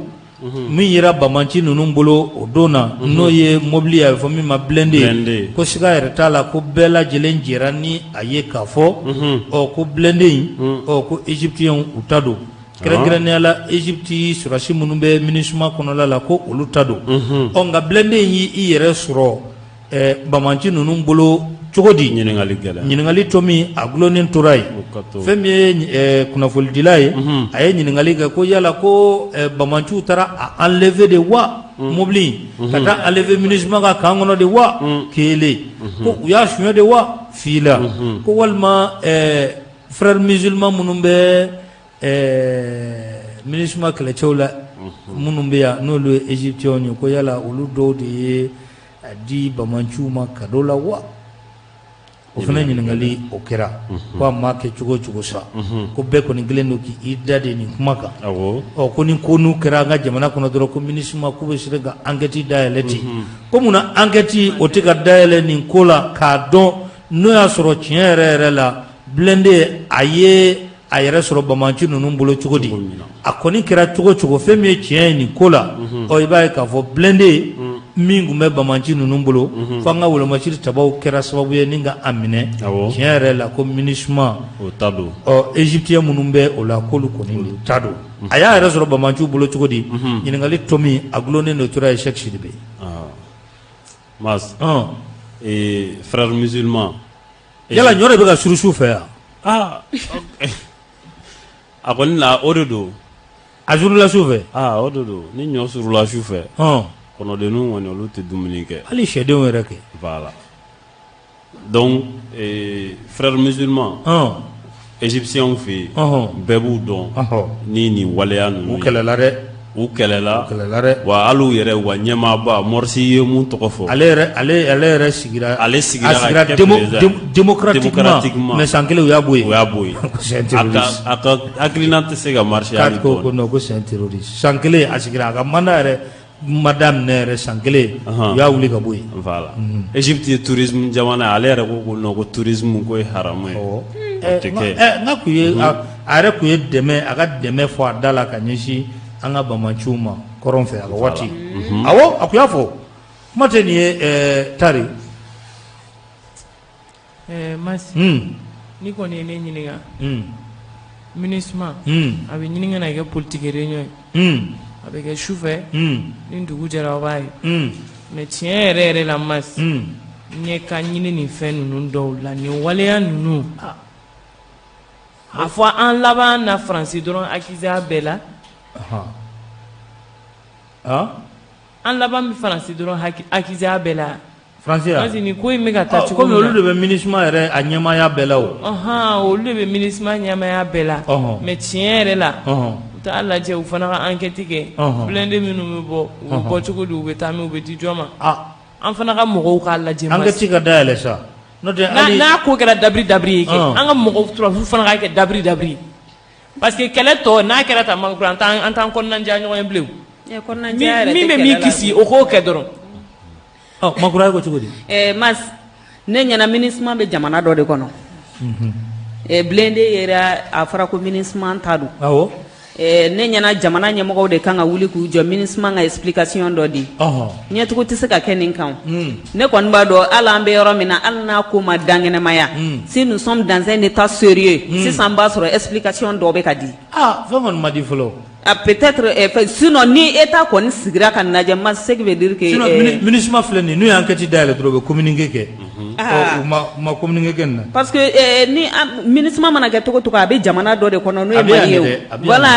min yera banbaanci ninnu bolo o don na n'o ye mobili ye a bɛ fɔ min ma blindé ko siga yɛrɛ t'a la ko bɛɛ lajɛlen jɛra ni a ye k'a fɔ ɔ ko blindé in ɔ ko égyptiens u ta don kɛrɛnkɛrɛnnenya la Égypte sɔrɔdasi minnu bɛ MINUSMA kɔnɔla la ko olu ta don ɔ nka blindé in y'i yɛrɛ sɔrɔ banbaanci ninnu bolo cogo di ɲininkali to min a dulonnen tora yen fɛn min ye kunnafonidila ye a ye ɲininkali kɛ ko yala ko banbaanciw taara a enlever de wa mobili in ka taa enlever MINUSMA ka camp kɔnɔ de wa kelen ko u y'a suɲɛ de wa fila ko walima frères musulmans minnu bɛ MINUSMA kɛlɛcɛw la minnu bɛ yan n'olu ye égyptiens ye ko yala olu dɔw de ye a di banbaanciw ma cadeau la wa o fana ɲininkali o kɛra ko a ma kɛ cogo o cogo sa ko bɛɛ kɔni kɛlen don k'i da de nin kuma kan ɔ ko ni ko n'u kɛra an ka jamana kɔnɔ dɔrɔn ko MINUSMA k'u bɛ se ka enquête dayɛlɛ ten ko munna enquête o tɛ ka dayɛlɛ nin ko la k'a dɔn n'o y'a sɔrɔ tiɲɛ yɛrɛ yɛrɛ la blindé a ye a yɛrɛ sɔrɔ banbaanci ninnu bolo cogo di a kɔni kɛra cogo cogo fɛn min ye tiɲɛ ye nin ko la ɔ i b'a ye k'a fɔ blindé min tun bɛ banbaanci ninnu bolo fo an ka wolomasiri tabaw kɛra sababu ye ni ka a minɛ tiɲɛ yɛrɛ la ko MINUSMA ɔ égyptien minnu bɛ o la k'olu kɔni ta don a y'a yɛrɛ sɔrɔ banbaanciw bolo cogo di ɲininkali to min a dulonnen don tora ye Cheick Sidibe Mas frères musulmans Yala ɲɔ de bɛ ka suru su fɛ yan aa a kɔni na o de don a surula su fɛ o de don ni ɲɔ surula su fɛ kɔnɔdenninw kɔni olu tɛ dumuni kɛ hali sɛdenw yɛrɛ kɛ voilà donc frères musulmans égyptiens fɛ yen bɛɛ b'u dɔn ni nin waleya ninnu u kɛlɛla dɛ u kɛlɛla kɛlɛla dɛ wa hali u yɛrɛ wa ɲɛmaaba Morsi ye mun tɔgɔ fɔ ale yɛrɛ sigira ale sigira démocratiquement mais san kelen u y'a bɔ yen u y'a bɔ yen a ka hakilina tɛ se ka marcher hali ko non ko c'est un terroriste san kelen a sigira a ka mandat yɛrɛ ma daminɛ yɛrɛ san kelen u y'a wuli ka bɔ yen voilà Égypte ye tourisme jamana ye ale yɛrɛ ko ko non ko tourisme ko ye haramu ye o tɛ kɛ n ka kun ye a yɛrɛ tun ye dɛmɛ a ka dɛmɛ fɔ a da la ka ɲɛsin an ka banbaanciw ma kɔrɔn fɛ a ka waati awɔ a tun y'a fɔ kuma tɛ nin ye tari Mas n'i kɔni ye ne ɲininka MINUSMA a bɛ ɲini ka na kɛ politique réunion ye a bɛ kɛ su fɛ ni dugu jɛra aw b'a ye mais tiɲɛ yɛrɛ yɛrɛ la Mas ɲɛ ka ɲini nin fɛn ninnu dɔw la nin waleya ninnu a fɔ an laban na Faransi dɔrɔn accuser a bɛɛ la an laban bɛ Faransi dɔrɔn accuser a bɛɛ la Faransi parce que nin ko in bɛ ka taa cogo min na komi olu de bɛ MINUSMA yɛrɛ a ɲɛmaaya bɛɛ la o, ɔnhɔn olu de bɛ MINUSMA ɲɛmaaya bɛɛ la, ɔnhɔn, mais tiɲɛ yɛrɛ la, ɔnhɔn, u t'a lajɛ u fana ka enquête kɛ, ɔnhɔn, blindé minnu bɛ bɔ u bɛ bɔ cogo di u bɛ taa min u bɛ di jɔn ma, ah, an fana ka mɔgɔw k'a lajɛ enquête ka dayɛlɛ sa n'o tɛ hali n'a ko kɛra dabiri dabiri ye kɛ an ka mɔgɔw sɔrɔdasiw fana k'a kɛ dabiri dabiri parce que kɛlɛ tɔ n'a kɛra tan Makura an t'an kɔnɔnajɛya ɲɔgɔn ye bilen min bɛ min kisi o k'o kɛ dɔrɔn Makura ko cogo di Mas Ne ɲɛna MINUSMA bɛ jamana dɔ de kɔnɔ blindé yɛrɛ a fɔra ko MINUSMA ta don ne ɲɛna jamana ɲɛmɔgɔw de kan ka wuli k'u jɔ MINUSMA ka explication dɔ di ɲɛtugu tɛ se ka kɛ nin kan ne kɔni b'a dɔn hali an bɛ yɔrɔ min na hali n'a ko ma dankɛnɛmaya si nous sommes dans un état sérieux sisan b'a sɔrɔ explication dɔ bɛ ka di fɛn kɔni ma di fɔlɔ peut-être sinon ni état kɔni sigira ka lajɛ ma ce qui veut dire que sinon MINUSMA filɛ nin n'u ye enquête dayɛlɛ dɔrɔn u bɛ communiqué kɛ u ma communiqué kɛ nin na parce que ni MINUSMA mana kɛ cogo cogo a bɛ jamana dɔ de kɔnɔ n'o ye Mali ye voilà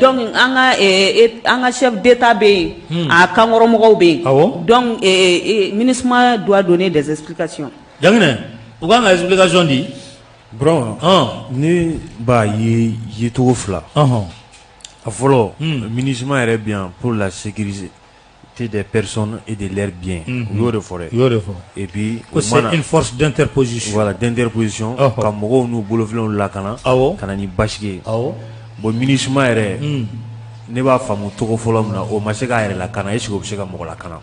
donc an ka chef d'état bɛ yen a kankɔrɔmɔgɔw bɛ yen donc MINUSMA doit donner des explications Janginɛ u kan ka explication di Burama ne b'a ye yecogo fila a fɔlɔ MINUSMA yɛrɛ bɛ yan pour la sécurité des personnes et de leurs biens u y'o de fɔ dɛ u y'o de fɔ et puis ko c'est une force d'interposition voilà d'interposition ka mɔgɔw n'u bolofɛnw lakana ka na ni basigi ye bon MINUSMA yɛrɛ ne b'a faamu cogo fɔlɔ min na o ma se k'a yɛrɛ lakana est ce que o bɛ se ka mɔgɔ lakana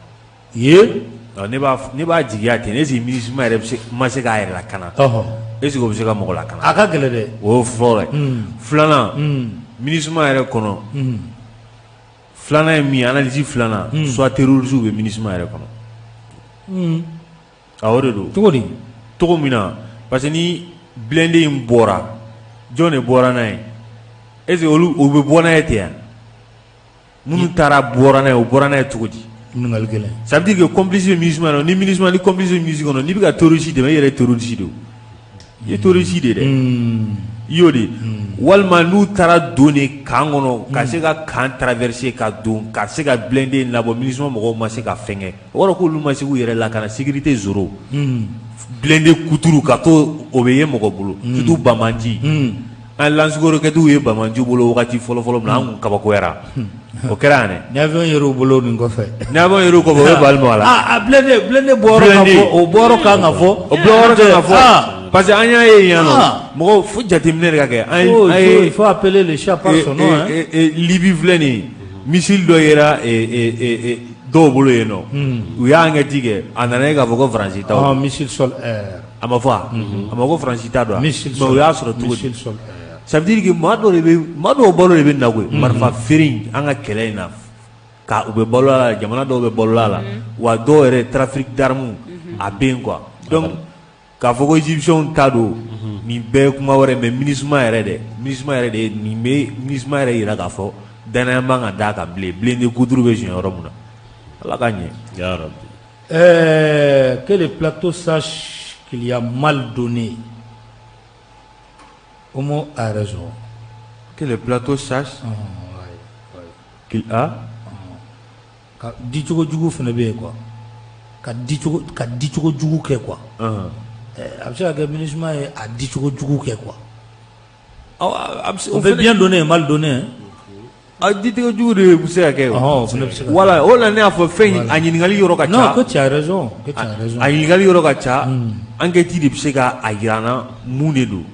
ye ne b'a jigiya ten est ce que MINUSMA yɛrɛ ma se k'a yɛrɛ lakana est ce que o bɛ se ka mɔgɔ lakana a ka gɛlɛn dɛ o ye fɔlɔ ye filanan MINUSMA yɛrɛ kɔnɔ filanan ye min ye analyse filanan soit terroriste bɛ MINUSMA yɛrɛ kɔnɔ a o de don cogo di cogo min na parce que ni blindé in bɔra jɔn de bɔra n'a ye est ce que olu u bɛ bɔ n'a ye ten yan minnu taara bɔra n'a ye u bɔra n'a ye cogo di ɲininkali gɛlɛn ça veut dire que complice bɛ MINUSMA kɔnɔ ni MINUSMA ni complice bɛ MINUSMA kɔnɔ n'i bɛ ka terroriste dɛmɛ e yɛrɛ ye terroriste de ye i ye terroriste de ye dɛ i y'o de ye walima n'u taara don de camp kɔnɔ ka se ka camp traverser ka don ka se ka blindé in labɔ MINUSMA mɔgɔw ma se ka fɛn kɛ o kɔrɔ k'olu ma se k'u yɛrɛ lakana sécurité zéro blindé kuturu ka to o bɛ ye mɔgɔ bolo surtout banbaanci an lance-roquettes ye banbaanciw bolo wagati fɔlɔfɔlɔ min na an kun kabakoyara o kɛra yan dɛ ni avion yer'u bolo nin kɔfɛ ni avion yer'u kɔfɛ o ye bali mɔgɔ la a blindé bɔyɔrɔ ka fɔ o bɔyɔrɔ kan ka fɔ o bɔyɔrɔ kan ka fɔ parce que an y'a ye yan nɔ mɔgɔw fo jateminɛ de ka kɛ an ye il faut appeler le chat par son nom hein Libi filɛ nin ye missile dɔ yera dɔw bolo yen nɔ u y'a enquête kɛ a nana ye k'a fɔ ko Faransi ta missile sol air a ma fɔ wa a ma ko Faransi ta don mais u y'a sɔrɔ cogo di ça veut dire que maa dɔw de bɛ maa dɔw balo de bɛ na koyi marifa feere in an ka kɛlɛ in na ka u bɛ balo a la jamana dɔw bɛ balo a la wa dɔw yɛrɛ trafic d'armes a bɛ yen quoi donc k'a fɔ ko égyptiens ta don nin bɛɛ ye kuma wɛrɛ mais MINUSMA yɛrɛ dɛ MINUSMA yɛrɛ de nin bɛ MINUSMA yɛrɛ yira k'a fɔ danaya man ka d'a kan bilen blindé kuturu bɛ siɲɛ yɔrɔ min na Ala ka ɲɛ ya rabbi. Que le plateau sache qu'il y a mal donné. Homo a raison. Que le plateau sache qu'il a ka dicogo jugu fana bɛ yen quoi ka dicogo jugu kɛ quoi a bɛ se ka kɛ MINUSMA ye a dicogo jugu kɛ quoi on peut bien donner mal donner. A dicogo jugu de bɛ se ka kɛ voilà o la ne y'a fɔ fɛn a ɲininkali yɔrɔ ka ca non que tu as raison que tu as raison a ɲininkali yɔrɔ ka ca enquête de bɛ se ka a jira an na mun de don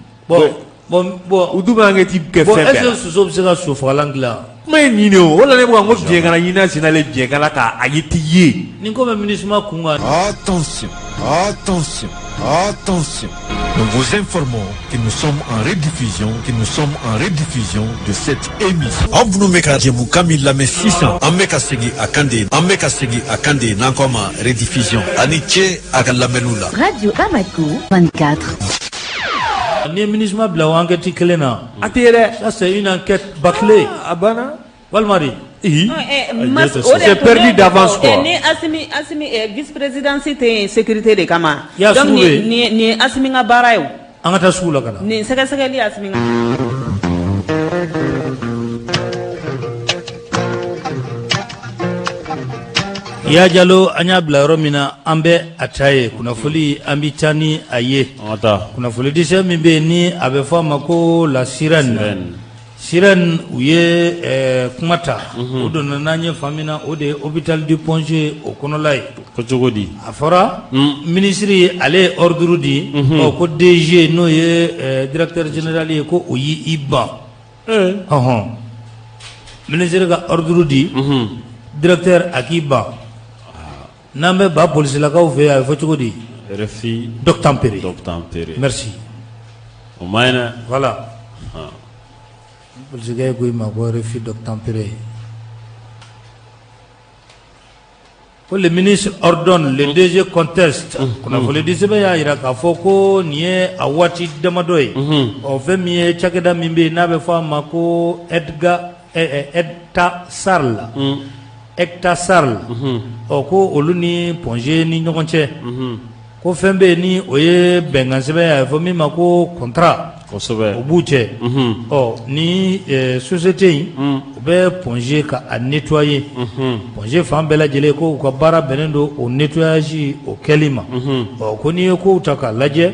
bon u dun bɛ enquête kɛ fɛn bɛɛ la est-ce que soso bɛ se ka sofagalan dilan kuma ye nin de ye o la ne ko ko biɲɛkala ɲinina senna biɲɛkala k'a a ye tɛ ye nin ko bɛ MINUSMA kun kan. Attention, attention, attention. Nous vous informons que nous sommes en rediffusion, que nous sommes en rediffusion de cette émission. Aw minnu bɛ ka jɛmukan min lamɛn sisan an bɛ ka segin a kan de an bɛ ka segin a kan de n'an ko a ma rediffusion a ni ce a ka lamɛnniw la. Radio Bamako 24. N'i ye MINUSMA bila o enquête kelen na. A tɛ ye dɛ. Ça c'est une enquête bâclée. A banna. Walima de. C'est perdu d'avance quoi. Ni Asimi Asimi vice présidence tɛ yen sécurité de kama. Donc nin ye Asimi ka baara ye o. An ka taa sugu la ka na. Nin sɛgɛsɛgɛli ye Asimi ka. Ya Jalo an y'a bila yɔrɔ min na an bɛ a ta ye kunnafoli an bɛ taa ni a ye. An ka taa. Kunnafolidisɛ min bɛ yen ni a bɛ fɔ a ma ko la sirène. Sirène u ye kuma ta u donna n'an ye fan min na o de ye hôpital du Point G o kɔnɔla ye. Ko cogo di? A fɔra minisiri ale ye ordre di ɔ ko DG n'o ye directeur général ye ko o y'i ban. Ɔhɔn minisiri ka ordre di directeur a k'i ban. N'an bɛ ba polisilakaw fɛ yen a bɛ fɔ cogo di? Refus d'obtempérer. D'obtempérer. Merci. O ma ɲi dɛ. Voilà. Polisikɛ ko i ma ko refus d'obtempérer. Ko le ministre ordonne, le DG conteste. Kunnafonidi sɛbɛn y'a jira k'a fɔ ko nin ye a waati damadɔ ye. Ɔ fɛn min ye cakɛda min bɛ yen n'a bɛ fɔ a ma ko EDGA EDTA SARL. ECTA SARL. Ɔ ko olu ni Point G ni ɲɔgɔn cɛ. Ko fɛn bɛ yen ni o ye bɛnkan sɛbɛn ye a bɛ fɔ min ma ko contrat kosɛbɛ o b'u cɛ ɔ ni société in u bɛ Point G ka a nettoyer Point G fan bɛɛ lajɛlen ko u ka baara bɛnnen don o nettoyage o kɛli ma ɔ ko n'i ye kow ta k'a lajɛ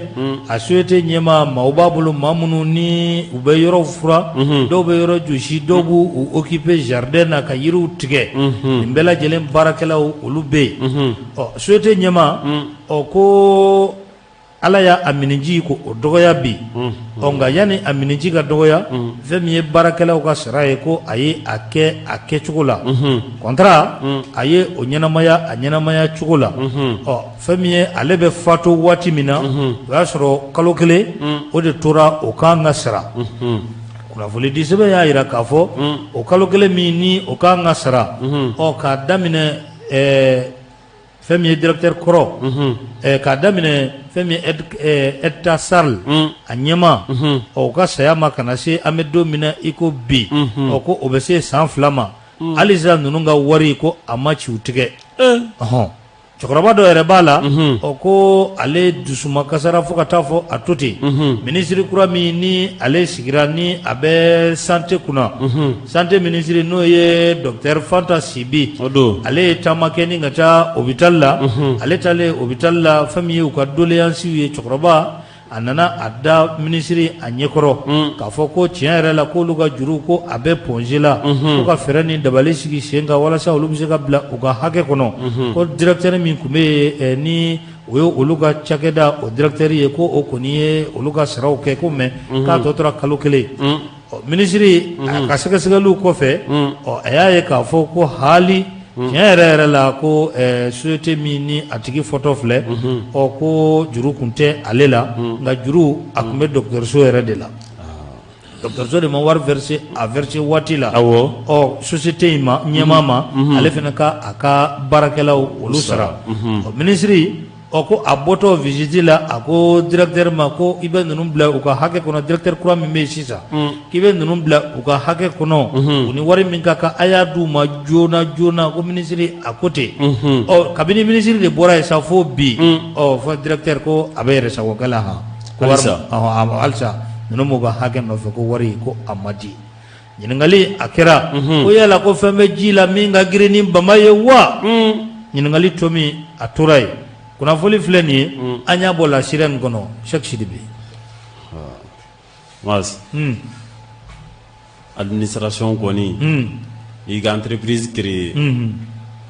a société ɲɛmaa maaw b'a bolo maa minnu ni u bɛ yɔrɔw furan dɔw bɛ yɔrɔ jɔsi dɔw b'u occuper jardin na ka yiriw tigɛ nin bɛɛ lajɛlen baarakɛlaw olu bɛ yen ɔ société ɲɛmaa ɔ ko ala y'a miniji ko o dɔgɔya bi ɔ nka yanni a miniji ka dɔgɔya fɛn min ye baarakɛlaw ka sara ye ko a ye a kɛ a kɛcogo la contrat a ye o ɲɛnamaya a ɲɛnamaya cogo la ɔ fɛn min ye ale bɛ fatu waati min na o y'a sɔrɔ kalo kelen o de tora o kan ka sara kunnafonidi sɛbɛn y'a jira k'a fɔ o kalo kelen min ni o kan ka sara ɔ k'a daminɛ fɛn min ye directeur kɔrɔ k'a daminɛ fɛn min EDTA SARL a ɲɛmaa ɔ u ka saya ma ka na se an bɛ don min na i ko bi ɔ ko o bɛ se san 2 ma halisa ninnu ka wari ko a ma ci u tigɛ ɔhɔn cɛkɔrɔba dɔ yɛrɛ b'a la ɔ ko ale dusuma kasara fo ka taa fɔ a to ten minisiri kura min ni ale sigira ni a bɛ santé kunna santé minisiri n'o ye docteur Fanta Sibi ale ye taama kɛ ni ka taa hôpital la ale taalen hôpital la fɛn min ye u ka doléances ye cɛkɔrɔba a nana a da minisiri a ɲɛkɔrɔ k'a fɔ ko tiɲɛ yɛrɛ la k'olu ka juru ko a bɛ Point G la ko ka fɛɛrɛ ni dabali sigi sen kan walasa olu bɛ se ka bila u ka hakɛ kɔnɔ ko directeur min tun bɛ yen ni o ye olu ka cakɛda o directeur ye ko o kɔni ye olu ka saraw kɛ ko mais k'a tɔ tora kalo kelen ɔ minisiri a ka sɛgɛsɛgɛliw kɔfɛ ɔ a y'a ye k'a fɔ ko hali tiɲɛ yɛrɛ yɛrɛ la ko société min ni a tigi fɔtɔ filɛ ɔ ko juru tun tɛ ale la nka juru a tun bɛ dɔgɔtɔrɔso yɛrɛ de la dɔgɔtɔrɔso de ma wari verser a verser waati la ɔ société in ma ɲɛmaa ma ale fana ka a ka baarakɛlaw olu sara ɔ minisiri ɔ ko a bɔtɔ visite la a ko directeur ma ko i bɛ ninnu bila u ka hakɛ kɔnɔ directeur kura min bɛ yen sisan k'i bɛ ninnu bila u ka hakɛ kɔnɔ u ni wari min ka kan a y'a d'u ma joona joona ko minisiri a ko ten ɔ kabini minisiri de bɔra yen sa fo bi ɔ fɔ directeur ko a bɛ yɛrɛsagokɛ la han ko halisa ninnu b'u ka hakɛ nɔfɛ ko wari ko a ma di ɲininkali a kɛra ko yala ko fɛn bɛ ji la min ka girin ni bama ye wa ɲininkali to min a tora yen kunnafoni filɛ nin ye an y'a bɔ La Sirène kɔnɔ Cheick Sidibe administration kɔni i ka entreprise créer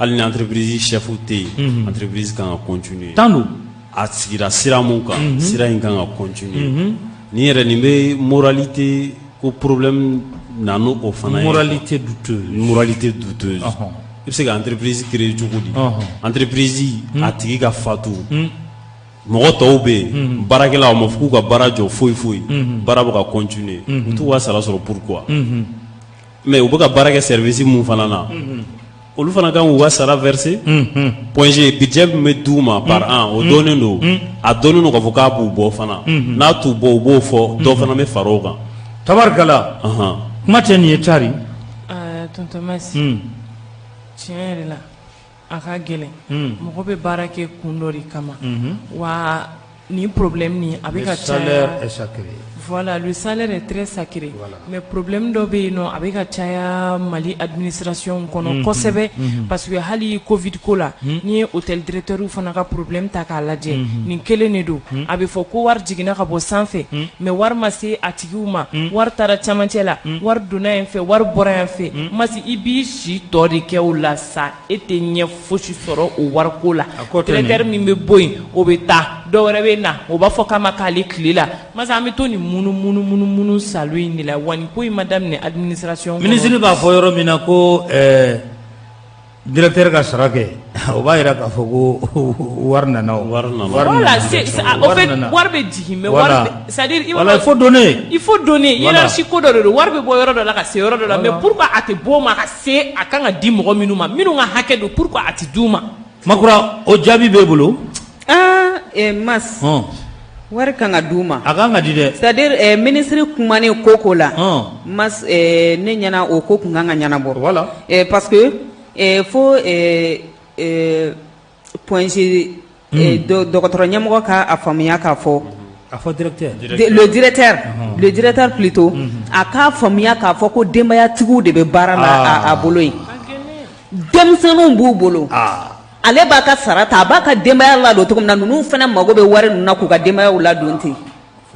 hali ni entreprise chef tɛ yen entreprise kan ka continuer tan don a sigira sira mun kan sira in kan ka continuer nin yɛrɛ nin bɛ moralité ko problème na n'o o fana ye moralité douteuse moralité douteuse i bɛ se ka entreprise créer cogo di entreprise a tigi ka fatu mɔgɔ tɔw bɛ yen baarakɛlaw a ma fɔ k'u ka baara jɔ foyi foyi baara bɛ ka continuer u t'u ka sara sɔrɔ pourquoi mais u bɛ ka baara kɛ service mun fana na olu fana kan k'u ka sara verser Point G budget min bɛ d'u ma par an o dɔnnen don a dɔnnen don k'a fɔ k'a b'u bɔ fana n'a t'u bɔ u b'o fɔ dɔ fana bɛ fara o kan tabarikala kuma tɛ nin ye tari tonton Mas tiɲɛ yɛrɛ la a ka gɛlɛn mɔgɔ bɛ baara kɛ kun dɔ de kama wa nin problème nin a bɛ ka caya voilà le salaire est très sacré mais problème dɔ bɛ yen nɔ a bɛ ka caya Mali administration kɔnɔ kosɛbɛ parce que hali Covid ko la n'i ye hôtel directeur fana ka problème ta k'a lajɛ nin kelen de don a bɛ fɔ ko wari jiginna ka bɔ sanfɛ mais wari ma se a tigiw ma wari taara camancɛ la wari donna yan fɛ wari bɔra yan fɛ Mas i b'i si tɔ de kɛ o la sa e tɛ ɲɛ fosi sɔrɔ o wariko la directeur min bɛ bɔ yen o bɛ taa dɔ wɛrɛ bɛ na o b'a fɔ k'a ma k'ale tile la Mas an bɛ to nin munu munu munu munu salo in de la wa nin ko in ma daminɛ administration kɔnɔ minisiri b'a fɔ yɔrɔ min na ko Directeur ka sara kɛ o b'a jira k'a fɔ ko wari nana voilà au fait wari bɛ jigin mais c'est à dire il faut donner il faut donner hiérarchie ko dɔ de don wari bɛ bɔ yɔrɔ dɔ la ka se yɔrɔ dɔ la mais pourquoi a tɛ bɔ o ma ka se a kan ka di mɔgɔ minnu ma minnu ka hakɛ don pourquoi a tɛ d'u ma Makura o jaabi b'e bolo aa Mas wari kan ka d'u ma a kan ka di dɛ c'est à dire ministre kumanen ko ko la Mas ne ɲɛna o ko tun kan ka ɲɛnabɔ voilà parce que fo Point G dɔgɔtɔrɔ ɲɛmɔgɔ k'a faamuya k'a fɔ a fɔ directeur le directeur le directeur plutôt a k'a faamuya k'a fɔ ko denbayatigiw de bɛ baara la a bolo yen denmisɛnninw b'u bolo ale b'a ka sara ta a b'a ka denbaya ladon cogo min na ninnu fana mago bɛ wari ninnu na k'u ka denbayaw ladon ten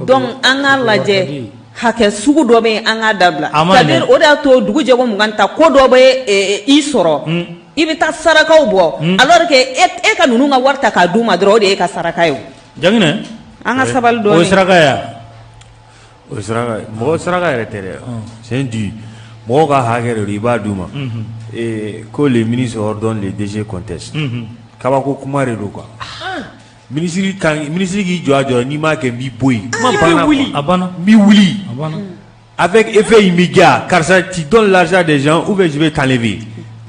donc an k'a lajɛ hakɛ sugu dɔ bɛ yen an k'a dabila c'est à dire o de y'a to dugu jɛko 20 ta ko dɔ bɛ i sɔrɔ i bɛ taa sarakaw bɔ alors que e ka ninnu ka wari ta k'a d'u ma dɔrɔn o de y'e ka saraka ye o Jaginɛ an ka sabali dɔɔnin o ye saraka ye wa O saraka mɔgɔ saraka yɛrɛ tɛ dɛ c'est un dû mɔgɔw ka hakɛ de don i b'a d'u ma ko le ministre ordonne le DG conteste kabako kuma de don quoi ministre ministre k'i jɔ a jɔ n'i m'a kɛ n b'i bɔ yen kuma banna quoi a banna n b'i wuli avec effet immédiat karisa tu donnes l'argent des gens ou bien je vais t'enlever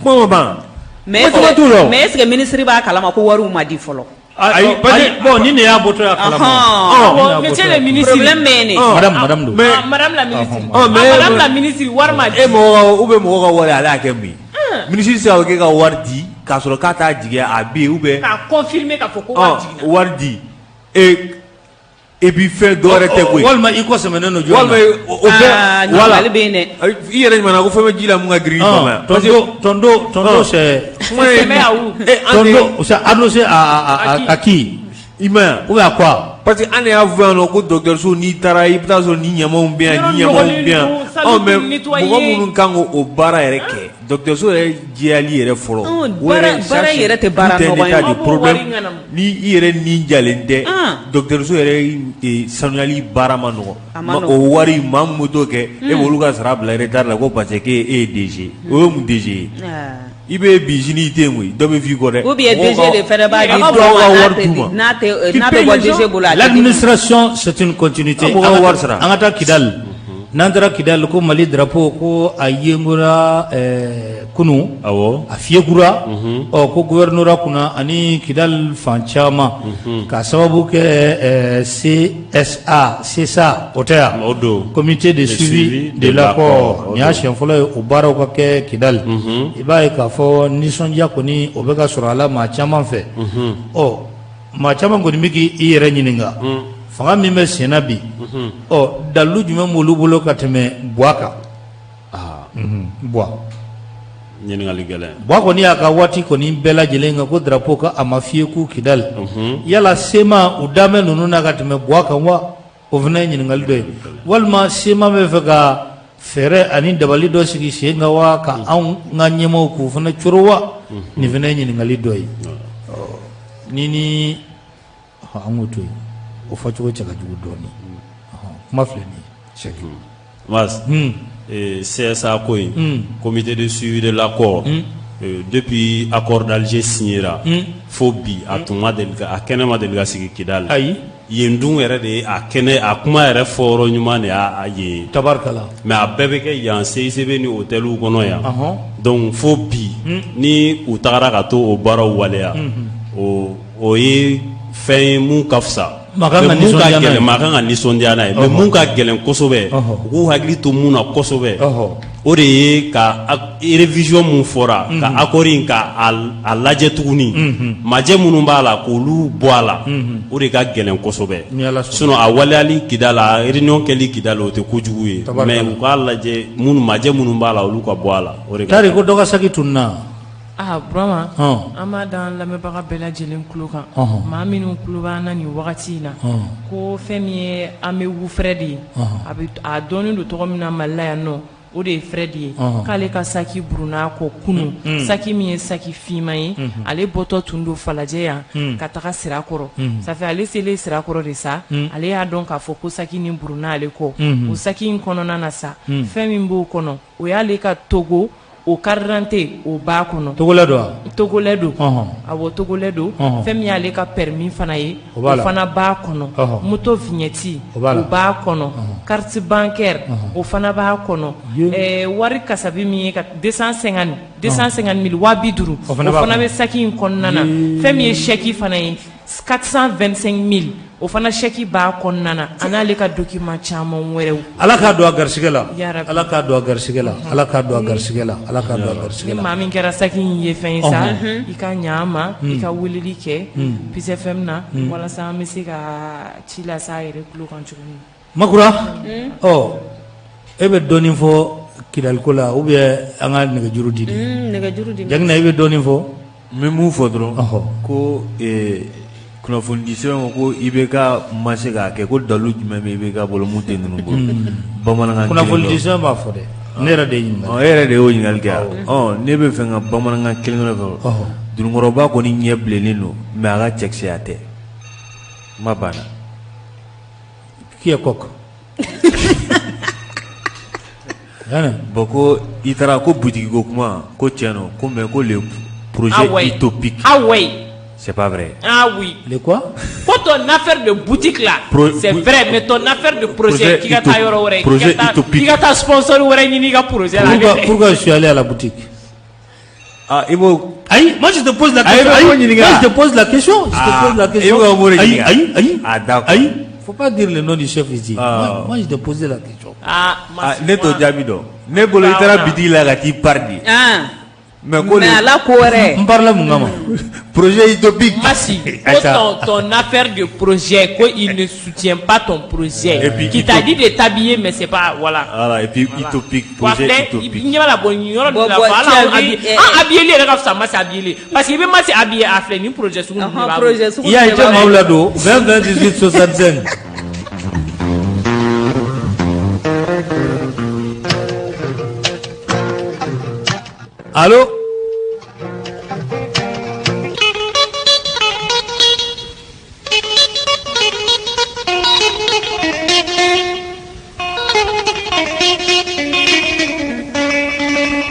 kuma ma ban mais est ce que ministre b'a kalama ko wariw ma di fɔlɔ Ayi bon ni ne y'a bɔtɔ y'a kalama monsieur le ministre problème bɛ yen de madame madame don madame la ministre madame la ministre wari ma di e mɔgɔ ou bien mɔgɔ ka wari ale y'a kɛ mun ye ministre tɛ se ka k'e ka wari di k'a sɔrɔ k'a t'a jigin a bɛ yen ou bien k'a confirmer k'a fɔ ko wari jiginna wari di e et puis fɛn dɔ wɛrɛ tɛ koyi walima i kɔ sɛmɛnen don jɔn na walima o bɛɛ voilà ɲininkali bɛ yen dɛ i yɛrɛ ɲuman ko fɛn bɛ ji la mun ka girin i fama ye parce que tonton tonton c'est tonton c'est adossé à qui i ma ye ou bien à quoi parce que an de y'a fɔ yan nɔ ko dɔgɔtɔrɔso n'i taara i bɛ taa sɔrɔ ni ɲamanw bɛ yan ni ɲamanw bɛ yan ɔ mais mɔgɔ minnu kan k'o baara yɛrɛ kɛ dɔgɔtɔrɔso yɛrɛ jɛyali yɛrɛ fɔlɔ o yɛrɛ baara yɛrɛ tɛ baara nɔgɔ ye problème ni i yɛrɛ ni jalen tɛ dɔgɔtɔrɔso yɛrɛ sanuyali baara man nɔgɔ o wari maa min bɛ t'o kɛ e b'olu ka sara bila retard la ko parce que e ye DG o ye mun DG ye i bɛ bi sini i tɛ yen koyi dɔ bɛ f'i kɔ dɛ ou bien DG de fana b'a di dɔ ma n'a tɛ n'a bɛ bɔ DG bolo l'administration c'est une continuité an ka wari sara an ka taa Kidali n'an taara Kidali ko Mali drapeau ko a yenkura kunun a fiyekura ɔ ko gouvernorat kunna ani Kidali fan caman k'a sababu kɛ CSA CSA o tɛ yan o don comité de suivi de l'accord nin y'a siɲɛ fɔlɔ ye o baaraw ka kɛ Kidali i b'a ye k'a fɔ nisɔndiya kɔni o bɛ ka sɔrɔ a la maa caman fɛ ɔ maa caman kɔni bɛ k'i yɛrɛ ɲininka fanga min bɛ senna bi ɔ dalilu jumɛn b'olu bolo ka tɛmɛ Buwa kan Buwa ɲininkali gɛlɛn Buwa kɔni y'a ka waati kɔni bɛɛ lajɛlen kan ko drapeau ko a ma fiyeku Kidali yala CMA u danbɛ ninnu na ka tɛmɛ Buwa kan wa o fana ye ɲininkali dɔ ye walima CMA bɛ fɛ ka fɛɛrɛ ani dabali dɔ sigi sen kan wa ka anw ka ɲɛmaaw k'u fana coro wa nin fana ye ɲininkali dɔ ye ni ni an k'o to yen o fɔcogo cɛ ka jugu dɔɔnin kuma filɛ nin ye Mas CSA ko in comité de suivi de l'accord depuis accord d'Alger signéra fo bi a tun ma deli a kɛnɛ ma deli ka sigi Kidali ayi yen dun yɛrɛ de ye a kɛnɛ a kuma yɛrɛ fɔyɔrɔ ɲuman de y'a yen tabarikala mais a bɛɛ bɛ kɛ yan CICB ni hôteliw kɔnɔ yan donc fo bi ni u tagara ka to o baaraw waleya o ye fɛn ye mun ka fisa Maa kan ka nisɔndiya n'a ye. maa kan ka nisɔndiya n'a ye mais mun ka gɛlɛn kosɛbɛ u k'u hakili to mun na kosɛbɛ o de ye ka révision mun fɔra ka accord in ka a lajɛ tuguni majɛ minnu b'a la k'olu bɔ a la o de ka gɛlɛn kosɛbɛ sinon a waleyali Kidali a réunion kɛli Kidali o tɛ kojugu ye mais u k'a lajɛ minnu majɛ minnu b'a la olu ka bɔ a la o de tari ko dɔ ka saki tununna Aa Burama an b'a da an lamɛnbaga bɛɛ lajɛlen tulo kan maa minnu tulo b'an na nin wagati in na ko fɛn min ye an bɛ wufɛrɛ de ye a bɛ a dɔnnen don tɔgɔ min na Mali la yan nɔ o de ye Fred ye k'ale ka saki burunna a kɔ kunun saki min ye saki finman ye ale bɔtɔ tun don Falajɛ yan ka taga Sirakɔrɔ ça fait ale selen Sirakɔrɔ de sa ale y'a dɔn k'a fɔ ko saki nin burunna ale kɔ o saki in kɔnɔna na sa fɛn min b'o kɔnɔ o y'ale ka Togo o carte d'identité o b'a kɔnɔ. Togolais don wa? Togolais don. Awɔ, togolais don. Fɛn min y'ale ka permis fana ye, o fana b'a kɔnɔ. Moto vignette o b'a kɔnɔ. Carte bancaire o fana b'a kɔnɔ. Wari kasabi min ye ka 250 250 mille 50 000, o fana bɛ saki in kɔnɔna na. Fɛn min ye chèque fana ye 425 mille, o fana chèque b'a kɔnɔna na, a n'ale ka document caman wɛrɛw. Ala k'a don a garisɛgɛ la, Ala k'a don a garisɛgɛ la, Ala k'a don a garisɛgɛ la, Ala k'a don a garisɛgɛ la. Ni maa min kɛra saki in ye fɛn ye sa, i ka ɲa an ma, i ka weleli kɛ Peace FM na walasa an bɛ se ka ci lase a yɛrɛ tulo kan cogo min na. Makura, ɔ e bɛ dɔɔnin fɔ Kidaliko la ou bien an ka nɛgɛjuru di de? Nɛgɛjuru di. Jagina i bɛ dɔɔnin fɔ? N bɛ mun fɔ dɔrɔn, ko kunnafonidi sɛbɛn ko IBK ma se k'a kɛ, ko dalu jumɛn bɛ IBK bolo mun tɛ ninnu bolo? Bamanankan kunnafonidi sɛbɛn b'a fɔ dɛ, ne yɛrɛ de ye ɲininkali kɛ. E yɛrɛ de y'o ɲininkali kɛ. Ne bɛ fɛ ka bamanankan kelen dɔrɔn fɔ. Dununkɔrɔba kɔni ɲɛ bilennen don, mais a ka cɛkisɛya tɛ. Kuma banna. Qui est coq? Bon ko i taara ko butigi ko kuma ko tiɲɛ don ko mais ko le projet Ah ouais. utopique Ah ouais. c'est pas vrai. Ah oui. Le quoi? Ko ton affaire de boutique là, c'est vrai, mais ton affaire de projet, k'i ka taa yɔrɔ wɛrɛ, projet utopique. K'i ka taa sponsor wɛrɛ ɲini i ka projet la. Pourquoi je suis allé à la boutique? Ah i b'o Ayi, moi je te pose la question. Ah, i bɛ Ayi, ɲininka. moi je te pose la question. Je te pose la question. I bɛ ka mun de Ayi, ɲininka? ayi, ayi. Ah, d'accord. Ayi, faut pas dire le nom du chef ici. Ah. Moi, je te posais la question. Ah, Ah, ne t'o jaabi dɔn. Ne bolo i taara bitigi la ka t'i pari de. Ah. Mais ko Mais le a la ko wɛrɛ. N parila mun kama? Projet utopique. Massi, ko ton affaire de projet, ko il ne soutient pas ton projet. Et puis, qui t'a dit de t'habiller, mais c'est pas, voilà. Voilà, et puis utopique, projet utopique. I ɲɛ b'a la bon nin yɔrɔ Bon, de la bon, fɔ, tu as hali vu, an habillé, an habillé yɛrɛ ka fisa Massi habillé parce que i bɛ Massi habillé a filɛ nin projet sugu ninnu de b'a bolo. Projet sugu I y'a ye de b'a cɛ maaw bolo. ladon 20 20 18 65. Allo?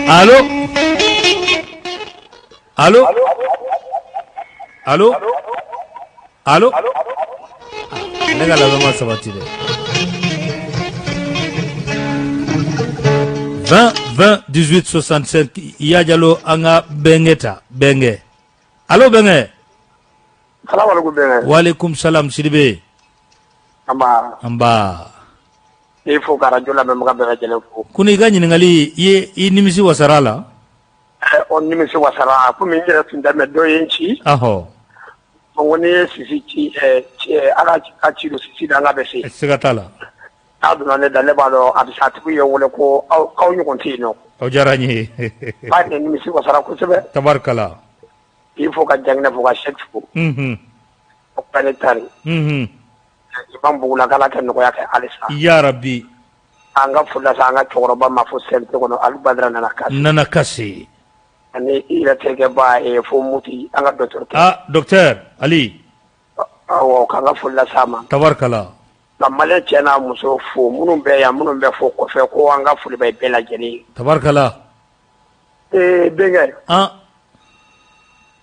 Allo? Allo? Allo? Allo? Ne ka labɛn ma sabati dɛ. 20 20 18 65 Iya Jalo an ka bɛnkɛ ta bɛnkɛ. Allo bɛnkɛ. Salaamaaleykum bɛnkɛ. Walekum salam Sidibe. Anba. Anba. I fo ka radio lamɛnbaga bɛɛ lajɛlen fo. Kunu i ka ɲininkali i ye i nimisi wasara a la. Ɔ nimisi wasara komi n yɛrɛ tun tɛ mais dɔ ye n ci. Ahɔ. Bon ko n'i ye sisi ci ala ka ci don sisi da n k'a bɛ se. Siga t'a la. N'a donna ne da ne b'a dɔn a bɛ se a tigi ye n wele ko aw k'aw ɲɔgɔn tɛ yen nɔ. O diyara n ye. Ba ne nimisi wasara kosɛbɛ. Tabarikala. K'i fo ka Janginɛ fo ka Sɛki fo. Unhun. O ne tari. Unhun. Imam Bugula k'Ala ka nɔgɔya kɛ halisa. Ya rabi. An ka foli lase an ka cɛkɔrɔba ma fo CNT kɔnɔ Alu Badara Nana Kasi. Nana Kasi. Ani i yɛrɛ terikɛ ba fo Muti an ka docteur kɛ. Ah docteur Ali. Awɔ k'an ka foli lase a ma. Tabarikala. Ka malien cɛ n'a muso fo minnu bɛ yan minnu bɛ fo kɔfɛ ko an ka foli bɛ bɛɛ lajɛlen ye. Tabarikala. Ee bɛnkɛ. An.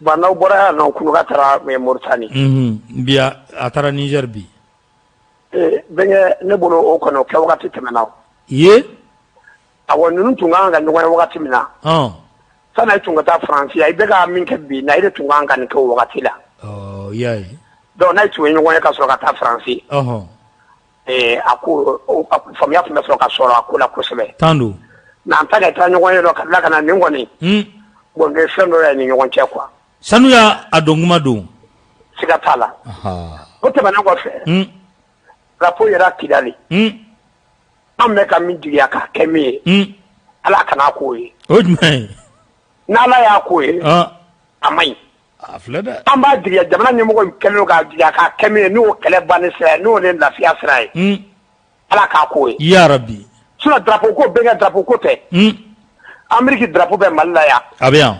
Ba n'aw bɔra yan nɔ kunu k'a taara Moritani. Unhun bi a taara Niger bi. Ee bɛnkɛ ne bolo o kɔni o kɛ wagati tɛmɛna o. Ye. Awɔ ninnu tun ka kan ka ɲɔgɔn ye wagati min na. Ɔn. Sani tun ka taa Faransi i bɛ ka min kɛ bi na e de tun ka kan ka nin kɛ o wagati la. Ɔ i y'a ye. Donc n'a tun ye ɲɔgɔn ye ka sɔrɔ ka taa Faransi. Ɔhɔn. Ee a ko faamuya tun bɛ sɔrɔ ka sɔrɔ a ko la kosɛbɛ. Tan don. Mais en tant que taa ɲɔgɔn ye dɔ ka tila ka na nin kɔni. Un. Bon nin ye fɛn dɔ ye ni ɲɔgɔn cɛ quoi. Sanu y'a a don kuma don. Siga t'a la. Ɔhɔn. O tɛmɛnen kɔfɛ. Un. Drapeau yɛrɛ Kidali. Un. An bɛ ka min jigiya k'a kɛ min ye. Un. Ala kan'a k'o ye. O jumɛn ye? N'Ala y'a k'o ye. An. A man ɲi. A filɛ dɛ. An b'a jigiya jamana ɲɛmɔgɔ in kɛlen don k'a jigiya k'a kɛ min ye n'o kɛlɛ banni sira ye n'o ni lafiya sira ye. Un. Ala k'a k'o ye. Ya rabi. Sinon drapeau ko bɛnkɛ drapeau ko tɛ. Un. Amérique drapeau bɛ Mali la yan. A bɛ yan.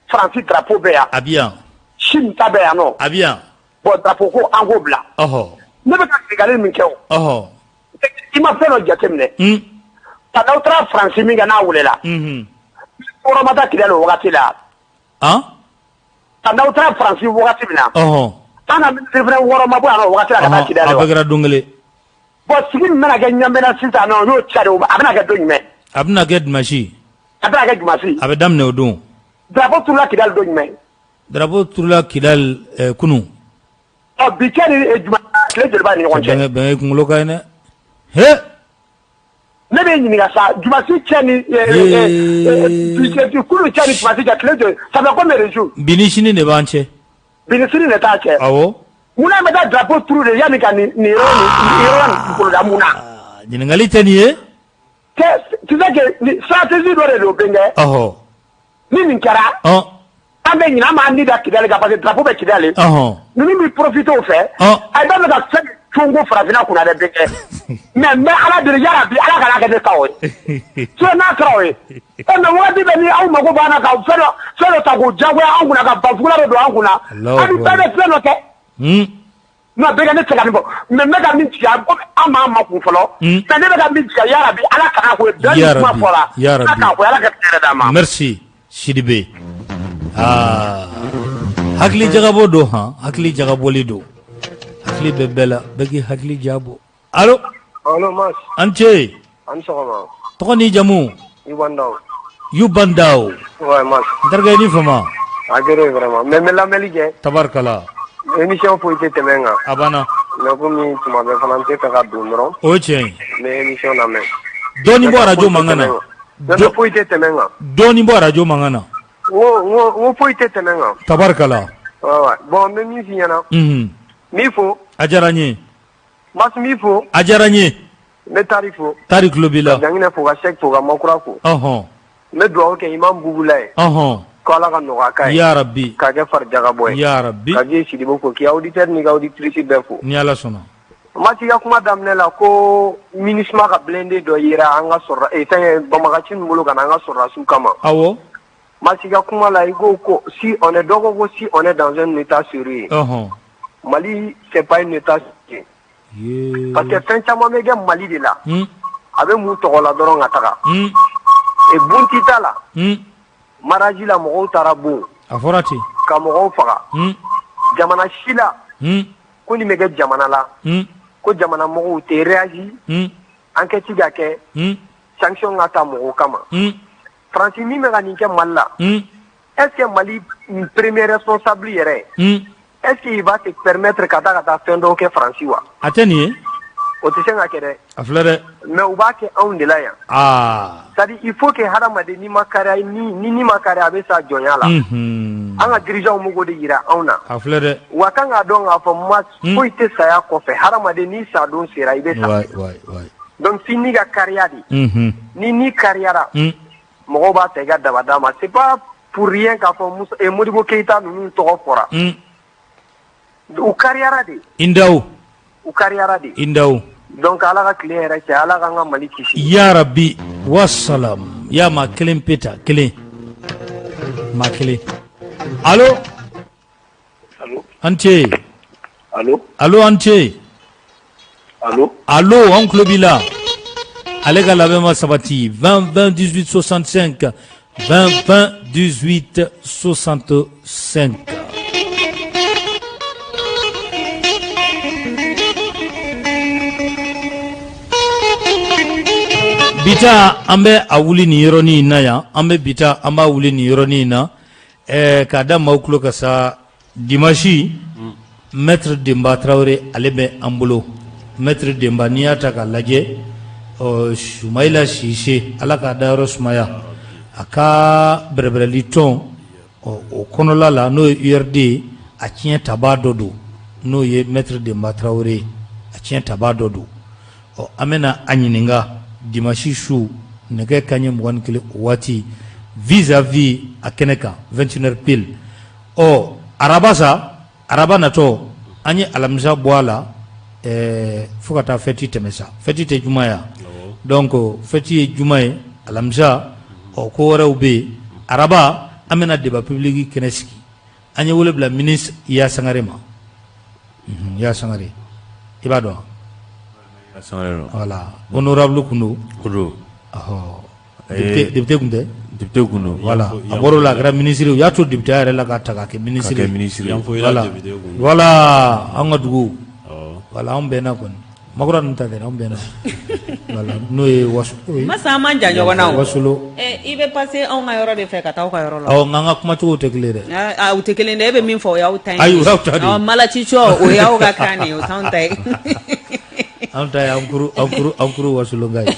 Faransi drapeau bɛ yan. A bɛ yan. Chine ta bɛ yan nɔ. A bɛ yan. Bon drapeau ko an k'o bila. Ɔhɔ. Ne bɛ ka ɲininkali min kɛ o. Ɔhɔ. I ma fɛn dɔ jateminɛ. Un. Ka n'aw taara Faransi min kɛ n'a welela. Unhun. wɔɔrɔ ma taa Kidali o wagati la. An? N'aw taara Faransi wagati min na. Ɔhɔn. An ka ministre fana wɔɔrɔ ma bɔ yan nɔ o wagati la ka taa Kidali wa? A bɛɛ kɛra don kelen. Bon sigi min bɛna kɛ Ɲamina sisan nɔ n'o cari a bɛna kɛ don jumɛn? A bɛna kɛ dimanche. A bɛna kɛ dimanche. A bɛ daminɛ o don. Drapeau turula Kidali don jumɛn? Drapeau turula Kidali kunun. Ɔ bi cɛ ni dimanche tile joli b'a ni ɲɔgɔn cɛ? Bɛnkɛ kunkolo ka ɲi dɛ. He! Ne bɛ ɲininka sa dimanche cɛ ni kunun cɛ ni dimanche cɛ tile joli ça fait combien de jours? Bi ni sini de b'an cɛ. Bi ni sini de t'a cɛ. Awɔ. Munna an bɛ taa drapeau turu de yanni ka nin yɔrɔ nin boloda mun na? Ɲininkali tɛ nin ye. Tu sais que stratégie dɔ de don Bɛnkɛ. Ɔhɔ. Ni nin kɛra. Ɔn. An bɛ ɲinɛ an b'an ni da Kidali kan parce que drapeau bɛ Kidali. Ɔhɔn. Ninnu bɛ profiter o fɛ. Ɔn. A bɛ ka fɛn congo farafinna kunna dɛ Bɛnkɛ. Mais n bɛ Ala deli yarabi Ala kana kɛ ne ta o ye. Sinon n'a kɛra o ye. E mais wagati bɛɛ ni aw mago b'an na ka fɛn dɔ ta k'o jagoya an kunna ka bafugula dɔ don an kunna. Aw bɛɛ bɛ fɛn dɔ kɛ. Non Bɛnkɛ ne tɛ se ka nin fɔ mais n bɛ ka min jigiya komi an m'an makun fɔlɔ. Mais ne bɛ ka min jigiya yarabi Ala kana k'o ye bɛɛ ni kuma fɔra. Yarabi. Ala k'a ko Ala ka hɛrɛ d'an ma. Merci Sidibe. Aa hakili jagabɔ don han hakili jagabɔli don hakili bɛ bɛɛ la bɛɛ k'i hakili jabɔ. Allo. Allo Mas. An ce. A ni sɔgɔma. Tɔgɔ n'i jamu. Yuba Ndaw. Yuba Ndaw. Ouais Mas. N terikɛ i ni fama. A diyara n ye vraiment mais n bɛ lamɛnli kɛ. Tabarikala. Émission foyi tɛ tɛmɛ n kan. A banna. Mais komi tuma bɛɛ fana n tɛ fɛ ka don dɔrɔn. O ye tiɲɛ ye. N bɛ émission lamɛn. Dɔɔnin bɔ arajo mankan na. Mais foyi tɛ tɛmɛ n kan. Dɔɔnin bɔ arajo mankan na. N ko n ko foyi tɛ tɛmɛ n kan. Tabarikala. Ouais ouais bon n bɛ min f'i ɲɛna. Unhun. N b'i fo. A diyara n ye. Mas n b'i fo. A diyara n ye. N bɛ Tari fo. Tari tulo b'i la. Ka Janginɛ fo ka Sɛki fo ka Makura fo. Ɔnhɔn. N bɛ dugawu kɛ Imam Bubula ye. Ɔnhɔn. Ko Ala ka nɔgɔya k'a ye. Yarabi. K'a kɛ farijakabɔ ye. Yarabi. Ka Vieux Sidibe fo k'i auditeur n'i ka auditrice bɛɛ fo. Ni Ala sɔnna. Mas i ka kuma daminɛ la ko MINUSMA ka blindé dɔ yera an ka sɔrɔ ee fɛn banbagaci ninnu bolo ka na an ka sɔrɔdasiw kama. Awɔ. Mas i ka kuma la i ko ko si on est dɔ ko ko si on est dans un état sérieux. Ɔnhɔn. Mali c'est pas un état sérieux. Parce que fɛn caman bɛ kɛ Mali de la. A bɛ mun tɔgɔ la dɔrɔn ka taga. Et Bounti ta la. Mariage la mɔgɔw taara bon. A fɔra ten. Ka mɔgɔw faga. Jamana si la. Ko nin bɛ kɛ jamana la. Ko jamana mɔgɔw tɛ réagi. Enquête ka kɛ. Sanction ka ta mɔgɔw kama. Faransi min bɛ ka nin kɛ Mali la. Est ce que Mali premier responsable yɛrɛ. Est ce qu'il va se permettre ka taa fɛn dɔw kɛ Faransi wa? A tɛ nin ye. O tɛ se ka kɛ dɛ. A filɛ dɛ. Mais u b'a kɛ anw de la yan. Aa. C'est à dire il faut que hadamaden n'i ma kariya ni ni ma kariya a bɛ sa jɔnya la. Unhun. An ka dirigeants bɛ k'o de jira anw na. A filɛ dɛ. Wa kan k'a dɔn k'a fɔ ma foyi tɛ saya kɔfɛ hadamaden n'i sa don sera i bɛ sa. Ouais ouais ouais. Donc f'i ni ka kariya de. Unhun. Ni ni kariyara. Mɔgɔw b'a ta i ka daba d'a ma c'est pas pour rien k'a fɔ Musa Modibo Keyita ninnu tɔgɔ fɔra. U kariyara de. I Ndaw. U kariyara de. I Ndaw. Donc Ala ka tile hɛrɛ caya Ala k'an ka Mali kisi. Yarabi wasalam ya maa kelen pe ta kelen maa kelen allo allo an ce allo allo an ce allo allo an tulo b'i la ale ka labɛn ma sabati 20 20 18 65 20 20 18 65 Bi ta an bɛ a wuli nin yɔrɔnin in na yan an bɛ bi ta an b'a wuli nin yɔrɔnin in na k'a da maaw tulo kan sa dimanche maître Denba Tarawele ale bɛ an bolo maître Denba n'i y'a ta k'a lajɛ ɔ Sumayila Sise Ala k'a dayɔrɔ sumaya a ka bɛrɛbɛrɛli tɔn ɔ o kɔnɔla la n'o ye URD ye a tiɲɛ tabaa dɔ don n'o ye maître Denba Tarawele ye a tiɲɛ tabaa dɔ don ɔ an bɛna a ɲininka dimanche su nɛgɛ kanɲɛ 21 o waati vis à vis a kɛnɛ kan 21 heures pile ɔ araba sa araba natɔ an ye alamisa bɔ a la fo ka taa fɛti tɛmɛ sa fɛti tɛ juma ya donc fɛti ye juma ye alamisa ɔ ko wɛrɛw bɛ yen araba an bɛna débat public kɛnɛ sigi an ye wele bila ministre Ya Sangare ma Ya Sangare i b'a dɔn voilà honorable kun don député kun tɛ. Député kun don. Voilà, a bɔr'o la a kɛra ministre ye, u y'a to député ya yɛrɛ la k'a ta k'a kɛ ministre ye. K'a kɛ ministre ye. Yanfolila Voilà, député kun don. voilà an ka dugu. Voilà anw bɛnna kɔni. Makura ninnu ta tɛ dɛ, anw bɛnna. Voilà n'o ye Waso ye. Masa an man jan ɲɔgɔn na o. Wasolo. Ɛ i bɛ passer anw ka yɔrɔ de fɛ ka taa aw ka yɔrɔ la. Awɔ, nka an ka kumacogo tɛ kelen ye dɛ. Ah, u tɛ kelen dɛ, e bɛ min fɔ o y'aw ta ye. Ayi, o y'aw ta de ye. Ɔ, Malacicɔ o y'aw ka kan de ye, o t'anw ta ye. Anw ta ye an kuru an kuru an kuru Wasolonka ye.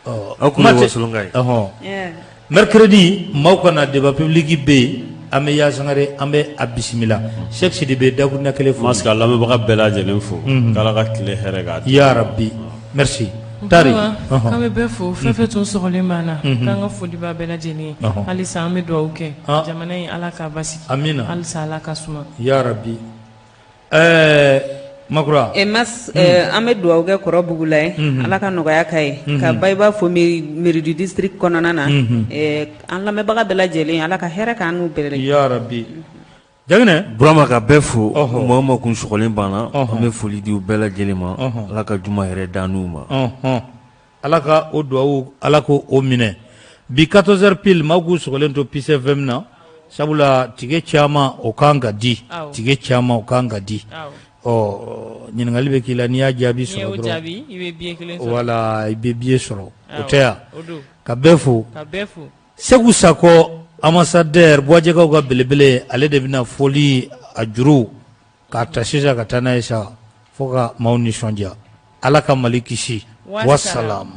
Ɔ, Aw kuru kuma tɛ- Wasolonka ye. Ɔhɔn. Yeah. Mercredi maaw ka na débat public bɛ yen an bɛ Ya Sangare an bɛ a bisimila Cheick Sidibe dakuruɲɛ kelen fo. Mas ka lamɛnbaga bɛɛ lajɛlen fo k'Ala ka tile hɛrɛ k'a di. Ya Rabbi merci Tari. Ɔhɔn. K'an bɛ bɛɛ fo fɛn fɛn tun sɔgɔlen b'an na k'an ka foli b'a bɛɛ lajɛlen ye halisa an bɛ dugawu kɛ jamana in Ala k'a basigi Amina. halisa Ala ka suma. Ya Rabbi ɛɛ Makura. E mas an bɛ dugawu kɛ kɔrɔ Bugula ye Ala ka nɔgɔya k'a ye ka Bayiba fo mairie du district kɔnɔna na an lamɛnbaga bɛɛ lajɛlen Ala ka hɛrɛ k'an n'u bɛɛ Ya Rabbi Jaginɛ. Burama ka bɛɛ fo maa o maa kun sɔgɔlen b'an na an bɛ foli di u bɛɛ lajɛlen ma Ala ka juma hɛrɛ d'an n'u ma. Ala ka o dugawu Ala ko o minɛ bi 14 heures pile maaw k'u sɔgɔlen to Peace FM na sabula ticket caman o kan ka di ticket caman o kan ka di ɔ ɲininkali bɛ k'i la n'i y'a jaabi sɔrɔ dɔrɔn voilà i bɛ billet sɔrɔ o tɛ yan ka bɛɛ fo Segu Sakɔ ambassadeur Buwajɛkaw ka belebele ale de bɛna foli a juru k'a ta sisan ka taa n'a ye sa fo ka maaw nisɔndiya Ala ka Mali kisi wasalam.